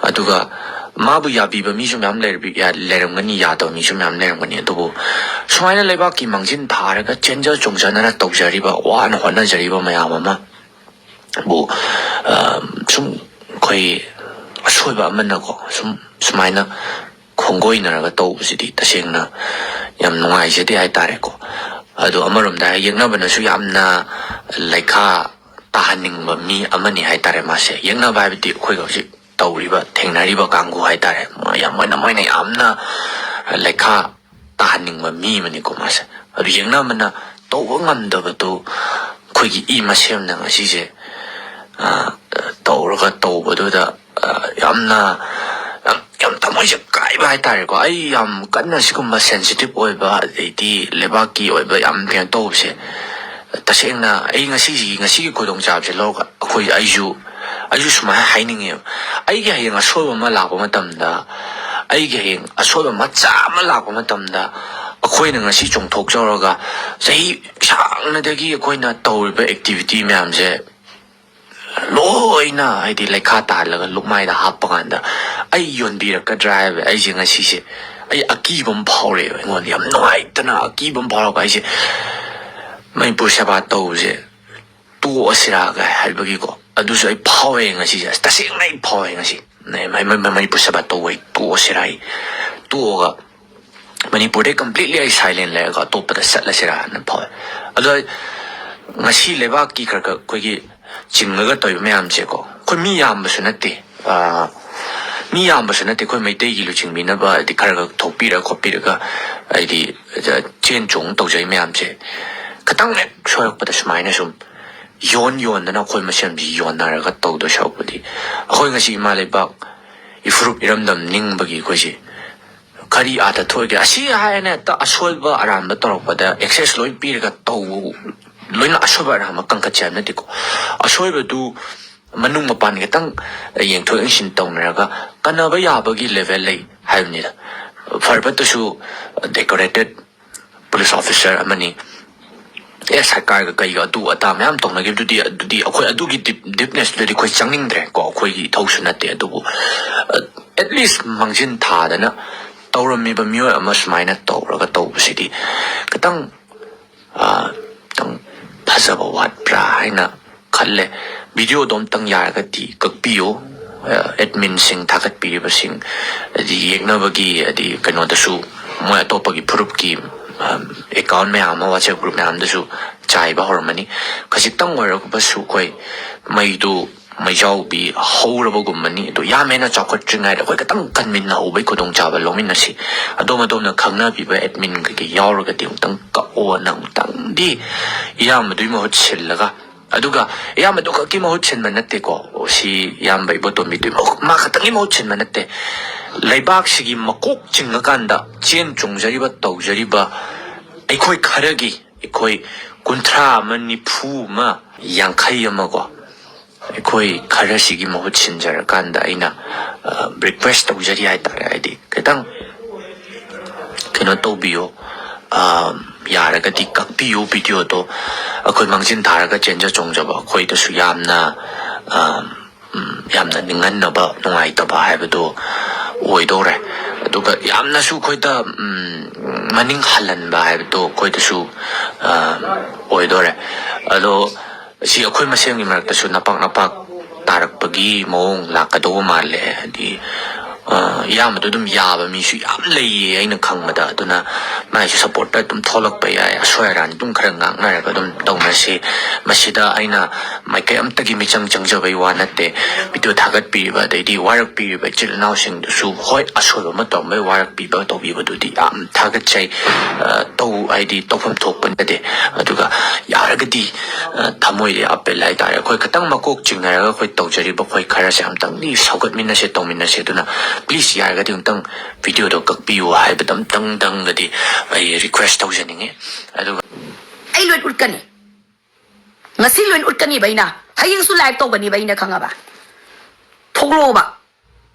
ꯑꯗꯨꯒ ꯃꯥꯕꯨ ꯌꯥꯕꯤꯕ ꯃꯤꯁꯨ ꯃꯌꯥꯝ ꯂꯩꯔꯕꯤ-, ꯌꯥ-, ꯂꯩꯔꯝꯒꯅꯤ, ꯌꯥꯗꯕ ꯃꯤꯁꯨ ꯃꯌꯥꯝ ꯂꯩꯔꯝꯒꯅꯤ꯫ ꯑꯗꯨꯕꯨ ꯁꯨꯃꯥꯏꯅ ꯂꯩꯕꯥꯛꯀꯤ ꯃꯥꯡꯖꯤꯟ ꯊꯥꯔꯒ ꯆꯦꯟꯖ ꯆꯣꯡꯖꯅꯅ ꯇꯧꯖꯔꯤꯕ, ꯋꯥꯅ ꯍꯣꯠꯅꯖꯔꯤꯕ ꯃꯌꯥꯝ ꯑꯃ ꯕꯨ, ꯑ, ꯁꯨꯝ ꯑꯩꯈꯣꯏ ꯑꯁꯣꯏꯕ ꯑꯃꯅꯀꯣ, ꯁꯨꯝ ꯁꯨꯃꯥꯏꯅ ꯈꯣꯡꯒꯣꯏꯅꯔꯒ ꯇꯧꯕꯁꯤꯗꯤ ꯇꯁꯦꯡꯅ ꯌꯥꯝ ꯅꯨꯡꯉꯥꯏꯖꯗꯦ ꯍꯥꯏꯇꯥꯔꯦꯀꯣ꯫ ꯑꯗꯣ ꯑꯃꯔꯣꯝꯗ ꯍꯥꯏ, ꯌꯦꯛꯅꯕꯅꯁꯨ ꯌꯥꯝꯅ ꯂꯩꯈꯥ ꯇꯥꯍꯟꯅꯤꯡꯕ ꯃꯤ ꯑꯃꯅꯤ ꯍꯥꯏꯇꯥꯔꯦ ꯃꯥꯁꯦ꯫ ꯌꯦꯛꯅꯕ ꯍꯥꯏꯕꯗꯤ ꯑꯩꯈꯣꯏꯒ ꯍꯧꯖꯤꯛ ꯇꯧꯔꯤꯕ, ꯊꯦꯡꯅꯔꯤꯕ ꯀꯥꯡꯕꯨ ꯍꯥꯏꯇꯥꯔꯦ꯫ ꯃꯣꯏ ꯌꯥꯝ, ꯃꯣꯏꯅ, ꯃꯣꯏꯅ ꯌꯥꯝꯅ ꯂꯩꯈꯥ ꯇꯥꯍꯟꯅꯤꯡꯕ ꯃꯤ ꯑꯃꯅꯤꯀꯣ ꯃꯥꯁꯦ꯫ ꯑꯗꯨ ꯌꯦꯛꯅꯕꯅ ꯇꯧꯕ ꯉꯝꯗꯕꯗꯨ ꯑꯩꯈꯣꯏꯒꯤ ꯏ ꯃꯁꯦꯝꯅ ꯉꯁꯤꯁꯦ, ꯑ, ꯇꯧꯔꯒ ꯇꯧꯕꯗꯨꯗ, ꯑ, ꯌꯥꯝꯅ, ꯌꯥꯝ, ꯌꯥꯝ ꯊꯃꯣꯏꯁꯦ ꯀꯥꯏꯕ ꯍꯥꯏꯇꯥꯔꯦꯀꯣ꯫ ꯑꯩ ꯌꯥꯝ ꯀꯟꯅ ꯁꯤꯒꯨꯝꯕ sensitive ꯑꯣꯏꯕ, ꯑꯗꯩꯗꯤ ꯂꯩꯕꯥꯛꯀꯤ ꯑꯣꯏꯕ ꯌꯥꯝ ꯀꯩꯅꯣ ꯇꯧꯕꯁꯦ, ꯇꯁꯦꯡꯅ ꯑꯩ ꯉꯁꯤꯁꯤꯒꯤ, ꯉꯁꯤꯒꯤ ꯈꯨꯗꯣꯡꯆꯥꯕꯁꯦ ꯂꯧꯔꯒ ꯑꯩꯈꯣꯏ, ꯑꯩꯁꯨ, ꯑꯩꯁꯨ ꯁꯨꯃꯥꯏꯅ ꯍꯥꯏꯅꯤꯡꯉꯦꯕ꯫ ꯑꯩꯒꯤ ꯍꯌꯦꯡ ꯑꯁꯣꯏꯕ ꯑꯃ ꯂꯥꯛꯄ ꯃꯇꯝꯗ, ꯑꯩꯒꯤ ꯍꯌꯦꯡ ꯑꯁꯣꯏꯕ ꯃꯆꯥ ꯑꯃ ꯂꯥꯛꯄ ꯃꯇꯝꯗ, ꯑꯩꯈꯣꯏꯅ ꯉꯁꯤ ꯆꯣꯡꯊꯣꯛꯆꯧꯔꯒ ꯆꯍꯤ ꯁꯥꯡꯅꯗꯒꯤ ꯑꯩꯈꯣꯏꯅ ꯇꯧꯔꯤꯕ activity ꯃꯌꯥꯝꯁꯦ ꯂꯣꯏꯅ, ꯍꯥꯏꯗꯤ, ꯂꯩꯈꯥ ꯇꯥꯍꯜꯂꯒ ꯂꯨꯛꯃꯥꯏꯗ ꯍꯥꯞꯄ ꯀꯥꯟꯗ ꯑꯩ ꯌꯣꯟꯕꯤꯔꯛꯀꯗ꯭ꯔꯥ ꯍꯥꯏꯕ, ꯑꯩꯁꯦ ꯉꯁꯤꯁꯦ ꯑꯩ ꯑꯀꯤꯕ ꯑꯃ ꯐꯥꯎꯔꯛꯑꯦꯕ꯫ ꯑꯩꯉꯣꯟꯗ ꯌꯥꯝ ꯅꯨꯡꯉꯥꯏꯇꯅ ꯑꯀꯤꯕ ꯑꯃ ꯐꯥꯎꯔꯛꯄ꯫ ꯑꯩꯁꯦ ꯃꯅꯤꯄꯨꯔ ꯁꯦꯕꯥ ꯇꯧꯕꯁꯦ ꯇꯣꯛꯑꯁꯤꯔꯥ ꯀꯥꯏ ꯍꯥꯏꯕꯒꯤꯀꯣ, ꯑꯗꯨꯁꯨ ꯑꯩ ꯐꯥꯎꯋꯦ ꯉꯁꯤꯁꯦ꯫ ꯑꯁ, ꯇꯁꯦꯡꯅ ꯑꯩ ꯐꯥꯎꯋꯦ ꯉꯁꯤ꯫ ꯃ-, ꯃ-, ꯃ-, ꯃꯅꯤꯄꯨꯔ ꯁꯦꯕꯥ ꯇꯧꯕ ꯑꯩ ꯇꯣꯛꯑꯁꯤꯔꯥ, ꯑꯩ ꯇꯣꯛꯑꯒ ꯃꯅꯤꯄꯨꯔꯗꯩ completely ꯑꯩ silent ꯂꯩꯔꯒ ꯑꯇꯣꯞꯄꯗ ꯆꯠꯂꯁꯤꯔꯥꯅ ꯐꯥꯎꯋꯦ꯫ ꯑꯗꯣ ꯑꯩ ꯉꯁꯤ ꯂꯩꯕꯥꯛꯀꯤ ꯈꯔ ꯈꯔ ꯑꯩꯈꯣꯏꯒꯤ ꯆꯤꯡꯉꯒ ꯇꯧꯔꯤꯕ ꯃꯌꯥꯝꯁꯦꯀꯣ, ꯑꯩꯈꯣꯏ ꯃꯤ ꯌꯥꯝꯕꯁꯨ ꯅꯠꯇꯦ, ꯑ, ꯃꯤ ꯌꯥꯝꯕꯁꯨ ꯅꯠꯇꯦ꯫ ꯑꯩꯈꯣꯏ ꯃꯩꯇꯩꯒꯤ ꯂꯨꯆꯤꯡꯕꯤꯅꯕ ꯍꯥꯏꯗꯤ ꯈꯔ ꯈꯔ ꯊꯣꯛꯄꯤꯔꯒ ꯈꯣꯠꯄꯤꯔꯒ, ꯍꯥꯏꯗꯤ, ꯑ, ꯆꯦꯟ ꯆꯣꯡ ꯇꯧꯖꯩ ꯃꯌꯥꯝꯁꯦ ꯈꯤꯇꯪ ꯍꯦꯛ ꯁꯣꯏꯔꯛꯄꯗ ꯁꯨꯃꯥꯏꯅ ꯁꯨꯝ ꯌꯣꯟ ꯌꯣꯟꯗꯅ ꯑꯩꯈꯣꯏ ꯃꯁꯦꯟꯁꯤ ꯌꯣꯟꯅꯔꯒ ꯇꯧꯗꯣꯏ ꯁꯔꯨꯛꯄꯨꯗꯤ, ꯑꯩꯈꯣꯏ ꯉꯁꯤ ꯏꯃꯥ ꯂꯩꯕꯥꯛ ꯏꯐꯨꯔꯨꯞ ꯏꯔꯝꯗꯝ ꯅꯤꯡꯕꯒꯤ ꯑꯩꯈꯣꯏꯁꯤ ꯀꯔꯤ ꯑꯥꯔꯊ ꯊꯣꯛꯏꯒꯦ? ꯑꯁꯤ ꯍꯥꯏꯅ ꯍꯦꯛꯇ ꯑꯁꯣꯏꯕ ꯑꯔꯥꯟꯕ ꯇꯧꯔꯛꯄꯗ access ꯂꯣꯏ ꯄꯤꯔꯒ ꯇꯧ, ꯂꯣꯏꯅ ꯑꯁꯣꯏꯕ ꯑꯔꯥꯟꯕ ꯀꯟꯈꯠꯁꯦ ꯍꯥꯏꯕ ꯅꯠꯇꯦꯀꯣ꯫ ꯑꯁꯣꯏꯕꯗꯨ ꯃꯅꯨꯡ ꯃꯄꯥꯟ ꯈꯤꯇꯪ ꯌꯦꯡꯊꯣꯛ ꯌꯦꯡꯁꯤꯟ ꯇꯧꯅꯔꯒ ꯀꯟꯅꯕ ꯌꯥꯕꯒꯤ level ꯂꯩ ꯍꯥꯏꯕꯅꯤꯗ꯫ ꯐꯔꯕꯇꯁꯨ decorated police officer ꯑꯃꯅꯤ, ꯑꯦꯁ ꯑꯥꯏ ꯀꯥꯔꯒ ꯀꯩꯒ ꯑꯗꯨ ꯑꯗꯥ ꯃꯌꯥꯝ ꯇꯧꯅꯈꯤꯕꯗꯨꯗꯤ, ꯑꯗꯨꯗꯤ ꯑꯩꯈꯣꯏ ꯑꯗꯨꯒꯤ deep-, deepnessꯗꯨꯗꯤ ꯑꯩꯈꯣꯏ ꯆꯪꯅꯤꯡꯗ꯭ꯔꯦ ꯀꯣ, ꯑꯩꯈꯣꯏꯒꯤ ꯏꯊꯧꯁꯨ ꯅꯠꯇꯦ꯫ ꯑꯗꯨꯕꯨ, ꯑ, at least ꯃꯥꯡꯖꯤꯟ ꯊꯥꯗꯅ ꯇꯧꯔꯝꯃꯤꯕ ꯃꯤꯑꯣꯏ ꯑꯃ ꯁꯨꯃꯥꯏꯅ ꯇꯧꯔꯒ ꯇꯧꯕꯁꯤꯗꯤ ꯈꯤꯇꯪ, ꯑ, ꯈꯤꯇꯪ ꯐꯖꯕ ꯋꯥꯠꯄ꯭ꯔꯥ ꯍꯥꯏꯅ ꯈꯜꯂꯦ꯫ Videoꯗꯣ ꯑꯝꯇꯪ ꯌꯥꯔꯒꯗꯤ ꯀꯛꯄꯤꯌꯨ꯫ ꯑ, adminꯁꯤꯡ ꯊꯥꯒꯠꯄꯤꯔꯤꯕꯁꯤꯡ, ꯍꯥꯏꯗꯤ ꯌꯦꯛꯅꯕꯒꯤ, ꯍꯥꯏꯗꯤ ꯀꯩꯅꯣꯗꯁꯨ ꯃꯣꯏ ꯑꯇꯣꯞꯄꯒꯤ ꯐꯨꯔꯨꯞꯀꯤ, ꯑ, account ꯃꯌꯥꯝ ꯑꯃ WhatsApp group ꯃꯌꯥꯝꯗꯁꯨ ꯆꯥꯏꯕ ꯍꯧꯔꯝꯃꯅꯤ꯫ ꯈꯖꯤꯛꯇꯪ ꯑꯣꯏꯔꯒꯁꯨ ꯑꯩꯈꯣꯏ ꯃꯩꯗꯨ ꯃꯩꯖꯥꯎꯕꯤ ꯍꯧꯔꯕꯒꯨꯝꯕꯅꯤ꯫ ꯑꯗꯣ ꯌꯥꯝ ꯍꯦꯟꯅ ꯆꯥꯎꯈꯠꯇ꯭ꯔꯤꯉꯩꯗ ꯑꯩꯈꯣꯏ ꯈꯤꯇꯪ ꯀꯟꯃꯤꯟꯅꯍꯧꯕꯒꯤ ꯈꯨꯗꯣꯡꯆꯥꯕ ꯂꯧꯃꯤꯟꯅꯁꯤ꯫ ꯑꯗꯣꯝ ꯑꯗꯣꯝꯅ ꯈꯪꯅꯕꯤꯕ ꯑꯦꯗꯃꯤꯟ ꯀꯩꯀꯩ ꯌꯥꯎꯔꯒꯗꯤ ꯑꯃꯨꯛꯇꯪ ꯀꯛꯑꯣꯅ ꯑꯃꯨꯛꯇꯪꯗꯤ ꯏꯌꯥꯝꯕꯗꯨꯒꯤ ꯃꯍꯨꯠ ꯁꯤꯜꯂꯒ, ꯑꯗꯨꯒ ꯏꯌꯥꯝꯕꯗꯨ ꯈꯛꯀꯤ ꯃꯍꯨꯠ ꯁꯤꯟꯕ ꯅꯠꯇꯦꯀꯣ, ꯁꯤ ꯏꯌꯥꯝꯕ ꯏꯕꯣꯇꯣꯝꯕꯤꯗꯨꯒꯤ ꯃꯍꯨꯠ, ꯃꯥ ꯈꯛꯇꯪꯒꯤ ꯃꯍꯨꯠ ꯁꯤꯟꯕ ꯅꯠꯇꯦ꯫ ꯂꯩꯕꯥꯛꯁꯤꯒꯤ ꯃꯀꯣꯛ ꯆꯤꯡꯉꯀꯥꯟꯗ ꯆꯦꯟ ꯆꯣꯡꯖꯔꯤꯕ, ꯇꯧꯖꯔꯤꯕ ꯑꯩꯈꯣꯏ ꯈꯔꯒꯤ, ꯑꯩꯈꯣꯏ ꯀꯨꯟꯊ꯭ꯔꯥ ꯑꯃ, ꯅꯤꯐꯨ ꯑꯃ, ꯌꯥꯡꯈꯩ ꯑꯃꯀꯣ, ꯑꯩꯈꯣꯏ ꯈꯔꯁꯤꯒꯤ ꯃꯍꯨꯠ ꯁꯤꯟꯖꯔꯀꯥꯟꯗ ꯑꯩꯅ ꯔꯤꯀ꯭ꯋꯦꯁ ꯇꯧꯖꯔꯤ ꯍꯥꯏꯇꯥꯔꯦ꯫ ꯍꯥꯏꯗꯤ ꯈꯤꯇꯪ ꯀꯩꯅꯣ ꯇꯧꯕꯤꯌꯣ, ꯑ, ꯌꯥꯔꯒꯗꯤ ꯀꯛꯄꯤꯌꯨ ꯚꯤꯗꯤꯑꯣꯗꯣ꯫ ꯑꯩꯈꯣꯏ ꯃꯥꯡꯖꯤꯟ ꯊꯥꯔꯒ ꯆꯦꯟꯖ ꯆꯣꯡꯖꯕ ꯑꯩꯈꯣꯏꯗꯁꯨ ꯌꯥꯝꯅ, ꯑ, ꯎꯝ, ꯌꯥꯝꯅ ꯅꯤꯡꯍꯟꯅꯕ, ꯅꯨꯡꯉꯥꯏꯇꯕ ꯍꯥꯏꯕꯗꯨ ꯑꯣꯏꯗꯧꯔꯦ꯫ ꯑꯗꯨꯒ ꯌꯥꯝꯅꯁꯨ ꯑꯩꯈꯣꯏꯗ, ꯎꯝ, ꯃꯅꯤꯡ ꯍꯜꯍꯟꯕ ꯍꯥꯏꯕꯗꯨ ꯑꯩꯈꯣꯏꯗꯁꯨ, ꯑ, ꯑꯣꯏꯗꯧꯔꯦ꯫ ꯑꯗꯣ ꯁꯤ ꯑꯩꯈꯣꯏ ꯃꯁꯦꯟꯒꯤ ꯃꯔꯛꯇꯁꯨ ꯅꯄꯥꯛ ꯅꯄꯥꯛ ꯇꯥꯔꯛꯄꯒꯤ ꯃꯑꯣꯡ ꯂꯥꯛꯀꯗꯧꯕ ꯃꯥꯜꯂꯦ꯫ ꯍꯥꯏꯗꯤ, ꯑ, ꯏꯌꯥꯝꯕꯗꯣ ꯑꯗꯨꯝ ꯌꯥꯕ ꯃꯤꯁꯨ ꯌꯥꯝ ꯂꯩꯌꯦ ꯑꯩꯅ ꯈꯪꯕꯗ꯫ ꯑꯗꯨꯅ ꯃꯥꯏꯁꯨ ꯁꯞꯄꯣꯔꯠꯇ ꯑꯗꯨꯝ ꯊꯣꯛꯂꯛꯄ ꯌꯥꯏ꯫ ꯑꯁꯣꯏ ꯑꯔꯥꯟ ꯑꯗꯨꯝ ꯈꯔ ꯉꯥꯡꯅꯔꯒ ꯑꯗꯨꯝ ꯇꯧꯅꯁꯤ꯫ ꯃꯁꯤꯗ ꯑꯩꯅ ꯃꯥꯏꯀꯩ ꯑꯝꯇꯒꯤ ꯃꯤꯆꯪ ꯆꯪꯖꯕꯩ ꯋꯥ ꯅꯠꯇꯦ꯫ ꯚꯤꯗꯤꯑꯣ ꯊꯥꯒꯠꯄꯤꯔꯤꯕ ꯑꯗꯩꯗꯤ ꯋꯥꯔꯛꯄꯤꯔꯤꯕ ꯏꯆꯤꯜ ꯏꯅꯥꯎꯁꯤꯡꯗꯨꯁꯨ, ꯍꯣꯏ, ꯑꯁꯣꯏꯕ ꯑꯃ ꯇꯧꯔꯝꯕꯩ ꯋꯥꯔꯛꯄꯤꯕ ꯇꯧꯕꯤꯕꯗꯨꯗꯤ ꯌꯥꯝ ꯊꯥꯒꯠꯆꯩ꯫ ꯑ, ꯇꯧ, ꯍꯥꯏꯗꯤ ꯇꯧꯐꯝ ꯊꯣꯛꯄ ꯅꯠꯇꯦ꯫ ꯑꯗꯨꯒ ꯌꯥꯔꯒꯗꯤ, ꯑ, ꯊꯃꯣꯏꯗ ꯑꯄꯦꯜ ꯍꯥꯏꯇꯥꯔꯦ, ꯑꯩꯈꯣꯏ ꯈꯤꯇꯪ ꯃꯀꯣꯛ ꯆꯤꯡꯅꯔꯒ ꯑꯩꯈꯣꯏ ꯇꯧꯖꯔꯤꯕ ꯑꯩꯈꯣꯏ ꯈꯔꯁꯦ ꯑꯝꯇꯪꯗꯤ ꯁꯧꯒꯠꯃꯤꯟꯅꯁꯦ, ꯇꯧꯃꯤꯟꯅꯁꯦ꯫ ꯑꯗꯨꯅ please ꯌꯥꯔꯒꯗꯤ ꯑꯝꯇꯪ ꯚꯤꯗꯤꯑꯣꯗꯣ ꯀꯛꯄꯤꯌꯨ ꯍꯥꯏꯕꯗ ꯑꯝꯇꯪꯗꯪꯒꯗꯤ ꯑꯩ ꯔꯤꯀ꯭ꯋꯦꯁ ꯇꯧꯖꯅꯤꯡꯉꯤ꯫ ꯑꯗꯨꯒ ꯑꯩ ꯂꯣꯏ ꯎꯠꯀꯅꯤ꯫ ꯉꯁꯤ ꯂꯣꯏ ꯎꯠꯀꯅꯤꯕ ꯑꯩꯅ꯫ ꯍꯌꯦꯡꯁꯨ ꯂꯥꯏꯚ ꯇꯧꯒꯅꯤꯕ ꯑꯩꯅ, ꯈꯪꯉꯕ? ꯊꯣꯛꯂꯛꯑꯣꯕ꯫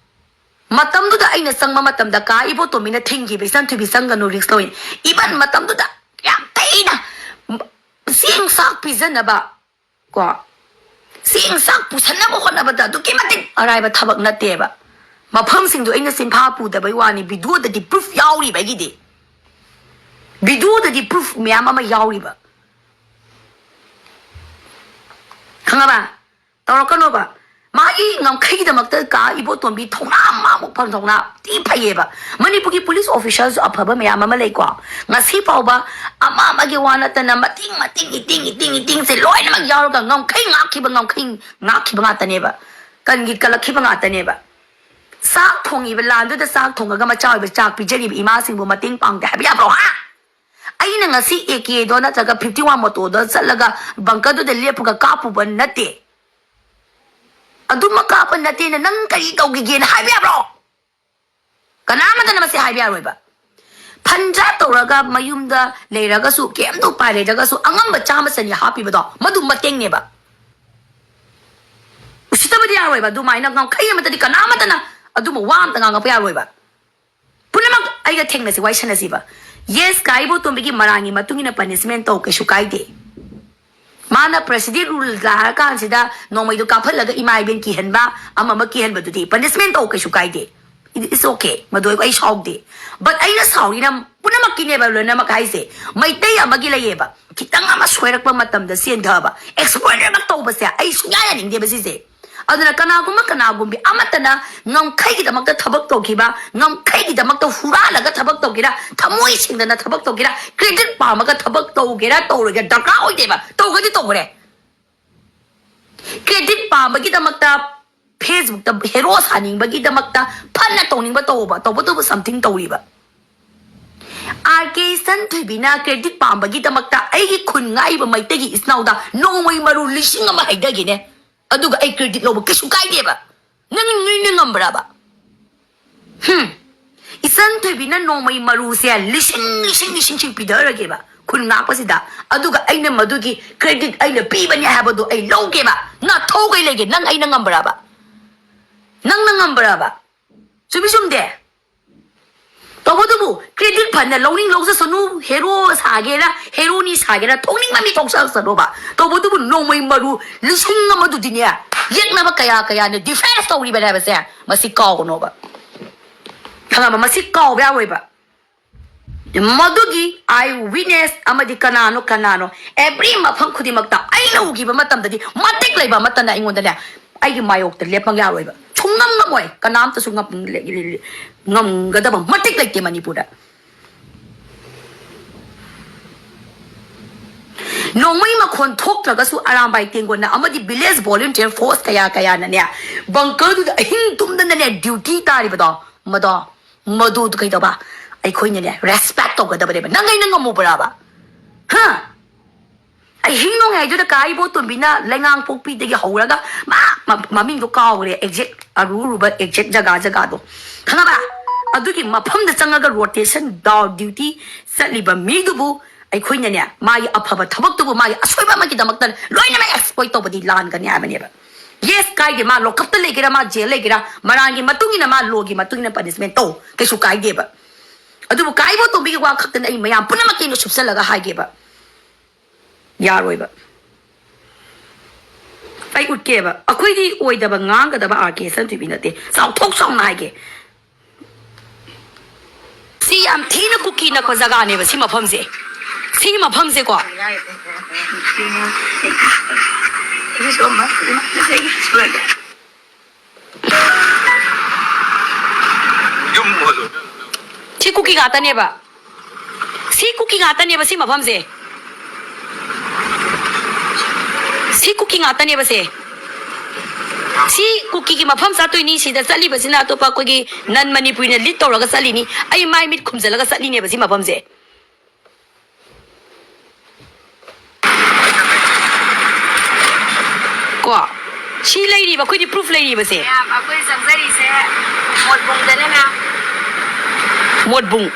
ꯃꯇꯝꯗꯨꯗ ꯑꯩꯅ ꯆꯪꯕ ꯃꯇꯝꯗ ꯀꯥ ꯏꯕꯣꯇꯣꯝꯕꯤꯅ ꯊꯤꯡꯈꯤꯕ, "ꯏꯆꯟ ꯊꯣꯏꯕꯤ ꯆꯪꯒꯅꯨ, ꯔꯤꯛꯁ ꯂꯧꯏ"꯫ Even ꯃꯇꯝꯗꯨꯗ ꯌꯥꯝ ꯊꯤꯅ ꯆꯦꯡ ꯆꯥꯛ ꯄꯤꯖꯅꯕ ꯀꯣ, ꯆꯦꯡ ꯆꯥꯛ ꯄꯨꯁꯟꯅꯕ ꯍꯣꯠꯅꯕꯗ ꯑꯗꯨꯛꯀꯤ ꯃꯇꯤꯛ ꯑꯔꯥꯏꯕ ꯊꯕꯛ ꯅꯠꯇꯦꯕ꯫ ꯃꯐꯝꯁꯤꯡꯗꯨ ꯑꯩꯅ ꯆꯤꯟꯐꯥ ꯄꯨꯗꯕꯩ ꯋꯥꯅꯤ, ꯚꯤꯗꯤꯑꯣꯗꯗꯤ ꯄ꯭ꯔꯨꯐ ꯌꯥꯎꯔꯤꯕ ꯑꯩꯒꯤꯗꯤ꯫ ꯚꯤꯗꯤꯑꯣꯗꯗꯤ ꯄ꯭ꯔꯨꯐ ꯃꯌꯥꯝ ꯑꯃ ꯌꯥꯎꯔꯤꯕ꯫ ꯈꯪꯉꯕ? ꯇꯧꯔꯛꯀꯅꯣꯕ꯫ ꯃꯥꯒꯤ ꯉꯝꯈꯩꯒꯤꯗꯃꯛꯇ ꯀꯥ ꯏꯕꯣꯇꯣꯝꯕꯤ ꯊꯧꯅꯥ, ꯃꯥꯃꯨꯛ ꯐꯪ ꯊꯧꯅꯥ ꯊꯤ ꯐꯩꯌꯦꯕ꯫ ꯃꯅꯤꯄꯨꯔꯒꯤ ꯄꯨꯂꯤꯁ ꯑꯣꯐꯤꯁꯔꯁꯨ ꯑꯐꯕ ꯃꯌꯥꯝ ꯑꯃ ꯂꯩꯀꯣ꯫ ꯉꯁꯤ ꯐꯥꯎꯕ ꯑꯃ ꯑꯃꯒꯤ ꯋꯥ ꯅꯠꯇꯅ ꯃꯇꯤꯡ ꯃꯇꯤꯡ ꯏꯇꯤꯡ ꯏꯇꯤꯡ ꯏꯇꯤꯡꯁꯦ ꯂꯣꯏꯅꯃꯛ ꯌꯥꯎꯔꯒ ꯉꯝꯈꯩ ꯉꯥꯛꯈꯤꯕ, ꯉꯝꯈꯩ ꯉꯥꯛꯈꯤꯕ ꯉꯥꯛꯇꯅꯦꯕ꯫ ꯀꯟꯒꯤ ꯀꯜꯂꯛꯈꯤꯕ ꯉꯥꯛꯇꯅꯦꯕ꯫ ꯆꯥꯛ ꯊꯣꯡꯉꯤꯕ ꯂꯥꯟꯗꯨꯗ ꯆꯥꯛ ꯊꯣꯡꯉꯒ ꯃꯆꯥ ꯑꯣꯏꯕ ꯆꯥꯛ ꯄꯤꯖꯔꯤꯕ ꯏꯃꯥꯁꯤꯡꯕꯨ ꯃꯇꯦꯡ ꯄꯥꯡꯗꯦ ꯍꯥꯏꯕ ꯌꯥꯕ꯭ꯔꯣ, ꯍꯥ? ꯑꯩꯅ ꯉꯁꯤ ꯑꯦ ꯀꯦꯗꯣ ꯅꯠꯇ꯭ꯔꯒ ꯐꯤꯐꯇꯤ ꯋꯥꯟ ꯃꯣꯇꯣꯗꯣ ꯆꯠꯂꯒ ꯕꯪꯀꯔꯗꯨꯗ ꯂꯦꯞꯄꯒ ꯀꯥꯞꯄꯨꯕ ꯅꯠꯇꯦ꯫ ꯑꯗꯨꯃꯛ ꯀꯥꯞꯄ ꯅꯠꯇꯦꯅ ꯅꯪ ꯀꯔꯤ ꯇꯧꯈꯤꯒꯦꯅ ꯍꯥꯏꯕ ꯌꯥꯕ꯭ꯔꯣ? ꯀꯅꯥꯃꯠꯇꯅ ꯃꯁꯤ ꯍꯥꯏꯕ ꯌꯥꯔꯣꯏꯕ꯫ ꯐꯟꯗ꯭ꯔꯥ ꯇꯧꯔꯒ ꯃꯌꯨꯝꯗ ꯂꯩꯔꯒꯁꯨ, ꯀꯩꯝꯇ ꯎꯄꯥꯏ ꯂꯩꯇ꯭ꯔꯒꯁꯨ ꯑꯉꯝꯕ ꯆꯥꯝꯃ ꯆꯅꯤ ꯍꯥꯞꯄꯤꯕꯗꯣ, ꯃꯗꯨ ꯃꯇꯦꯡꯅꯦꯕ꯫ ꯎꯁꯤꯠꯇꯕꯗꯤ ꯌꯥꯔꯣꯏꯕ꯫ ꯑꯗꯨꯃꯥꯏꯅ ꯉꯝꯈꯩ ꯑꯃꯠꯇꯗꯤ ꯀꯅꯥꯃꯠꯇꯅ ꯑꯗꯨꯝꯕ ꯋꯥ ꯑꯝꯇ ꯉꯥꯡꯉꯛꯄ ꯌꯥꯔꯣꯏꯕ꯫ ꯄꯨꯝꯅꯃꯛ ꯑꯩꯒ ꯊꯦꯡꯅꯁꯤ, ꯋꯥꯔꯤ ꯁꯥꯟꯅꯁꯤꯕ꯫ ꯌꯦꯁ, ꯀꯥ ꯏꯕꯣꯇꯣꯝꯕꯤꯒꯤ ꯃꯔꯥꯜꯒꯤ ꯃꯇꯨꯡ ꯏꯟꯅ ꯄꯅꯤꯁꯃꯦꯟ ꯇꯧ, ꯀꯩꯁꯨ ꯀꯥꯏꯗꯦ꯫ ꯃꯥꯅ ꯄ꯭ꯔꯦꯁꯤꯗꯦꯟ ꯔꯨꯜ ꯂꯥꯛꯑꯀꯥꯟꯁꯤꯗ ꯅꯣꯡꯃꯩꯗꯣ ꯀꯥꯞꯍꯜꯂꯒ ꯏꯃꯥ ꯏꯕꯦꯟ ꯀꯤꯍꯟꯕ, ꯑꯃ ꯑꯃ ꯀꯤꯍꯟꯕꯗꯨꯗꯤ ꯄꯅꯤꯁꯃꯦꯟ ꯇꯧ, ꯀꯩꯁꯨ ꯀꯥꯏꯗꯦ꯫ It's okay, ꯃꯗꯨ ꯑꯩ ꯁꯥꯎꯗꯦ꯫ But ꯑꯩꯅ ꯁꯥꯎꯔꯤꯅ ꯄꯨꯝꯅꯃꯛꯀꯤꯅꯦꯕ, ꯂꯣꯏꯅꯃꯛ ꯍꯥꯏꯁꯦ꯫ ꯃꯩꯇꯩ ꯑꯃꯒꯤ ꯂꯩꯌꯦꯕ, ꯈꯤꯇꯪ ꯑꯃ ꯁꯣꯏꯔꯛꯄ ꯃꯇꯝꯗ ꯆꯦꯟꯊꯕ, ꯑꯦꯛꯁꯄ꯭ꯂꯣꯏꯠ ꯑꯃ ꯇꯧꯕꯁꯦ ꯑꯩ ꯁꯨꯡꯌꯥ ꯌꯥꯅꯤꯡꯗꯦꯕ ꯁꯤꯁꯦ꯫ ꯑꯗꯨꯅ ꯀꯅꯥꯒꯨꯝꯕ ꯀꯅꯥꯒꯨꯝꯕꯤ ꯑꯃꯠꯇꯅ ꯉꯝꯈꯩꯒꯤꯗꯃꯛꯇ ꯊꯕꯛ ꯇꯧꯈꯤꯕ, ꯉꯝꯈꯩꯒꯤꯗꯃꯛꯇ ꯍꯨꯔꯥꯜꯂꯒ ꯊꯕꯛ ꯇꯧꯒꯦꯔꯥ, ꯊꯃꯣꯏ ꯁꯦꯡꯗꯅ ꯊꯕꯛ ꯇꯧꯒꯦꯔꯥ, ꯀ꯭ꯔꯦꯗꯤꯠ ꯄꯥꯝꯃꯒ ꯊꯕꯛ ꯇꯧꯒꯦꯔꯥ ꯇꯧꯔꯣꯏꯒꯦꯔꯥ ꯗꯔꯀꯥꯔ ꯑꯣꯏꯗꯦꯕ꯫ ꯇꯧꯒꯗꯤ ꯇꯧꯈ꯭ꯔꯦ꯫ ꯀ꯭ꯔꯦꯗꯤꯠ ꯄꯥꯝꯕꯒꯤꯗꯃꯛꯇ, ꯐꯦꯁꯕꯨꯛꯇ ꯍꯦꯔꯣ ꯁꯥꯅꯤꯡꯕꯒꯤꯗꯃꯛꯇ ꯐꯅ ꯇꯧꯅꯤꯡꯕ ꯇꯧꯕ, ꯇꯧꯕꯇꯕꯨ ꯁꯝꯊꯤꯡ ꯇꯧꯔꯤꯕ꯫ ꯑꯥꯔ ꯀꯦ ꯏꯆꯟ ꯊꯣꯏꯕꯤꯅ ꯀ꯭ꯔꯦꯗꯤꯠ ꯄꯥꯝꯕꯒꯤꯗꯃꯛꯇ ꯑꯩꯒꯤ ꯈꯨꯟ ꯉꯥꯛꯏꯕ ꯃꯩꯇꯩꯒꯤ ꯏꯆꯤꯟ ꯏꯅꯥꯎꯗ ꯅꯣꯡꯃꯩ ꯃꯔꯨ ꯂꯤꯁꯤꯡ ꯑꯃ ꯍꯩꯊꯒꯦꯅꯦ, ꯑꯗꯨꯒ ꯑꯩ ꯀ꯭ꯔꯦꯗꯤꯠ ꯂꯧꯕ ꯀꯩꯁꯨ ꯀꯥꯏꯗꯦꯕ꯫ ꯅꯪ ꯅꯣꯏꯅ ꯉꯝꯕ꯭ꯔꯕ? ꯍꯝ? ꯏꯆꯟ ꯊꯣꯏꯕꯤꯅ ꯅꯣꯡꯃꯩ ꯃꯔꯨꯁꯦ ꯂꯤꯁꯤꯡ, ꯂꯤꯁꯤꯡ, ꯂꯤꯁꯤꯡꯁꯤꯡ ꯄꯤꯊꯔꯒꯦꯕ ꯈꯨꯟ ꯉꯥꯛꯄꯁꯤꯗ, ꯑꯗꯨꯒ ꯑꯩꯅ ꯃꯗꯨꯒꯤ ꯀ꯭ꯔꯦꯗꯤꯠ ꯑꯩꯅ ꯄꯤꯕꯅꯦ ꯍꯥꯏꯕꯗꯣ ꯑꯩ ꯂꯧꯒꯦꯕ꯫ ꯅꯥꯊꯧꯈꯩ ꯂꯩꯒꯦ, ꯅꯪ ꯑꯩꯅ ꯉꯝꯕ꯭ꯔꯕ? ꯅꯪꯅ ꯉꯝꯕ꯭ꯔꯕ? ꯆꯨꯝꯃꯤ ꯆꯨꯝꯗꯦ? ꯇꯧꯕꯗꯨꯕꯨ ꯀ꯭ꯔꯦꯗꯤꯠ ꯐꯟꯅ ꯂꯧꯅꯤꯡ ꯂꯧꯖꯁꯅꯨ, ꯍꯦꯔꯣ ꯁꯥꯒꯦꯔꯥ, ꯍꯦꯔꯣꯅꯤ ꯁꯥꯒꯦꯔꯥ, ꯊꯣꯛꯅꯤꯡꯕ ꯃꯤ ꯊꯣꯛꯆꯔꯁꯅꯣꯕ꯫ ꯇꯧꯕꯗꯨꯕꯨ ꯅꯣꯡꯃꯩ ꯃꯔꯨ ꯂꯤꯁꯤꯡ ꯑꯃꯗꯨꯗꯤꯅꯦ, ꯌꯦꯛꯅꯕ ꯀꯌꯥ ꯀꯌꯥꯅ ꯗꯤꯐꯦꯟꯁ ꯇꯧꯔꯤꯕꯅꯦ ꯍꯥꯏꯕꯁꯦ ꯃꯁꯤ ꯀꯥꯎꯒꯅꯣꯕ꯫ ꯈꯪꯉꯕ? ꯃꯁꯤ ꯀꯥꯎꯕ ꯌꯥꯔꯣꯏꯕ꯫ ꯃꯗꯨꯒꯤ ꯑꯥꯏ ꯋꯤꯠꯅꯦꯁ ꯑꯃꯗꯤ ꯀꯅꯥꯅꯣ, ꯀꯅꯥꯅꯣ, ꯑꯦꯕ꯭ꯔꯤ ꯃꯐꯝ ꯈꯨꯗꯤꯡꯃꯛꯇ ꯑꯩꯅ ꯎꯈꯤꯕ ꯃꯇꯝꯗꯗꯤ ꯃꯇꯤꯛ ꯂꯩꯕ ꯑꯃꯠꯇꯅ ꯑꯩꯉꯣꯟꯗꯅꯦ, ꯑꯩꯒꯤ ꯃꯥꯌꯣꯛꯇ ꯂꯦꯞꯄ ꯌꯥꯔꯣꯏꯕ꯫ ꯁꯨꯡꯉꯝ ꯉꯝꯃꯣꯏ꯫ ꯀꯅꯥꯝꯇꯁꯨ ꯉꯝ-, ꯉꯝꯒꯗꯕ ꯃꯇꯤꯛ ꯂꯩꯇꯦ ꯃꯅꯤꯄꯨꯔꯗ꯫ ꯅꯣꯡꯃꯩ ꯃꯈꯣꯟ ꯊꯣꯛꯇ꯭ꯔꯒꯁꯨ ꯑꯔꯥꯝꯕꯥꯏ ꯇꯦꯡꯒꯣꯟꯅ ꯑꯃꯗꯤ village volunteer force ꯀꯌꯥ ꯀꯌꯥꯅꯅꯦ, ꯕꯪꯀꯔꯗꯨꯗ ꯑꯍꯤꯡ ꯇꯨꯝꯗꯅꯅꯦ duty ꯇꯥꯔꯤꯕꯗꯣ, ꯃꯗꯣ, ꯃꯗꯨꯗꯨ ꯀꯩꯗꯧꯕ? ꯑꯩꯈꯣꯏꯅꯅꯦ respect ꯇꯧꯒꯗꯕꯅꯦꯕ꯫ ꯅꯪ ꯑꯩꯅ ꯉꯝꯃꯨꯕ꯭ꯔꯥꯕ? ꯍꯥ? ꯑꯍꯤꯡ ꯅꯣꯡꯌꯥꯏꯗꯨꯗ ꯀꯥ ꯏꯕꯣꯇꯣꯝꯕꯤꯅ ꯂꯩꯉꯥꯡ ꯄꯣꯛꯄꯤꯗꯒꯤ ꯍꯧꯔꯒ ꯃꯥ, ꯃ-, ꯃꯃꯤꯡꯗꯣ ꯀꯥꯎꯈ꯭ꯔꯦ, exact, ꯑꯔꯨ ꯑꯔꯨꯕ exact ꯖꯒꯥ ꯖꯒꯥꯗꯣ, ꯈꯪꯉꯕ? ꯑꯗꯨꯒꯤ ꯃꯐꯝꯗ ꯆꯪꯉꯒ rotation down duty ꯆꯠꯂꯤꯕ ꯃꯤꯗꯨꯕꯨ ꯑꯩꯈꯣꯏꯅꯅꯦ, ꯃꯥꯒꯤ ꯑꯐꯕ ꯊꯕꯛꯇꯨꯕꯨ, ꯃꯥꯒꯤ ꯑꯁꯣꯏꯕ ꯑꯃꯒꯤꯗꯃꯛꯇ ꯂꯣꯏꯅꯃꯛ exploit ꯇꯧꯕꯗꯤ ꯂꯥꯟꯒꯅꯤ ꯍꯥꯏꯕꯅꯦꯕ꯫ Yes, ꯀꯥꯏꯗꯦ, ꯃꯥ ꯂꯣꯀꯞꯇ ꯂꯩꯒꯦꯔꯥ, ꯃꯥ ꯖꯦꯜ ꯂꯩꯒꯦꯔꯥ, ꯃꯔꯥꯜꯒꯤ ꯃꯇꯨꯡ ꯏꯟꯅ, ꯃꯥ ꯂꯣꯒꯤ ꯃꯇꯨꯡ ꯏꯟꯅ punishment ꯇꯧ, ꯀꯩꯁꯨ ꯀꯥꯏꯗꯦꯕ꯫ ꯑꯗꯨꯕꯨ ꯀꯥ ꯏꯕꯣꯇꯣꯝꯕꯤꯒꯤ ꯋꯥ ꯈꯛꯇꯅ ꯑꯩ ꯃꯌꯥꯝ ꯄꯨꯝꯅꯃꯛꯀꯤ ꯑꯩꯅ ꯁꯨꯞꯆꯜꯂꯒ ꯍꯥꯏꯒꯦꯕ꯫ ꯌꯥꯔꯣꯏꯕ꯫ ꯑꯩ ꯎꯠꯀꯦꯕ꯫ ꯑꯩꯈꯣꯏꯗꯤ ꯑꯣꯏꯗꯕ ꯉꯥꯡꯒꯗꯕ ꯑꯥꯔ ꯀꯦ ꯁꯟꯊꯣꯏꯕꯤ ꯅꯠꯇꯦ꯫ ꯆꯥꯎꯊꯣꯛ ꯆꯥꯎꯅ ꯍꯥꯏꯒꯦ꯫ ꯁꯤ ꯌꯥꯝ ꯊꯤꯅ ꯀꯨꯀꯤ ꯅꯛꯄ ꯖꯒꯥꯅꯦꯕ ꯁꯤ ꯃꯐꯝꯁꯦ꯫ ꯁꯤ ꯃꯐꯝꯁꯦꯀꯣ꯫ ꯁꯤ ꯀꯨꯀꯤ ꯉꯥꯛꯇꯅꯦꯕ꯫ ꯁꯤ ꯀꯨꯀꯤ ꯉꯥꯛꯇꯅꯦꯕ ꯁꯤ ꯃꯐꯝꯁꯦ꯫ ꯁꯤ ꯀꯨꯀꯤ ꯉꯥꯛꯇꯅꯦꯕ ꯁꯦ꯫ ꯁꯤ ꯀꯨꯀꯤꯒꯤ ꯃꯐꯝ ꯆꯠꯇꯣꯏꯅꯤ꯫ ꯁꯤꯗ ꯆꯠꯂꯤꯕꯁꯤꯅ ꯑꯇꯣꯞꯄ ꯑꯩꯈꯣꯏꯒꯤ non ꯃꯅꯤꯄꯨꯔꯤꯅ lead ꯇꯧꯔꯒ ꯆꯠꯂꯤꯅꯤ꯫ ꯑꯩ ꯃꯥꯏ ꯃꯤꯠ ꯈꯨꯝꯖꯤꯜꯂꯒ ꯆꯠꯂꯤꯅꯦꯕ ꯁꯤ ꯃꯐꯝꯁꯦ꯫ ꯀꯣ, ꯁꯤ ꯂꯩꯔꯤꯕ, ꯑꯩꯈꯣꯏꯗꯤ proof ꯂꯩꯔꯤꯕꯁꯦ꯫ ꯃꯌꯥꯝ, ꯑꯩꯈꯣꯏ ꯆꯪꯖꯔꯤꯁꯦ ꯃꯣꯠꯕꯨꯡꯗꯅꯦ, ꯃꯌꯥꯝ꯫ ꯃꯣꯠꯕꯨꯡ꯫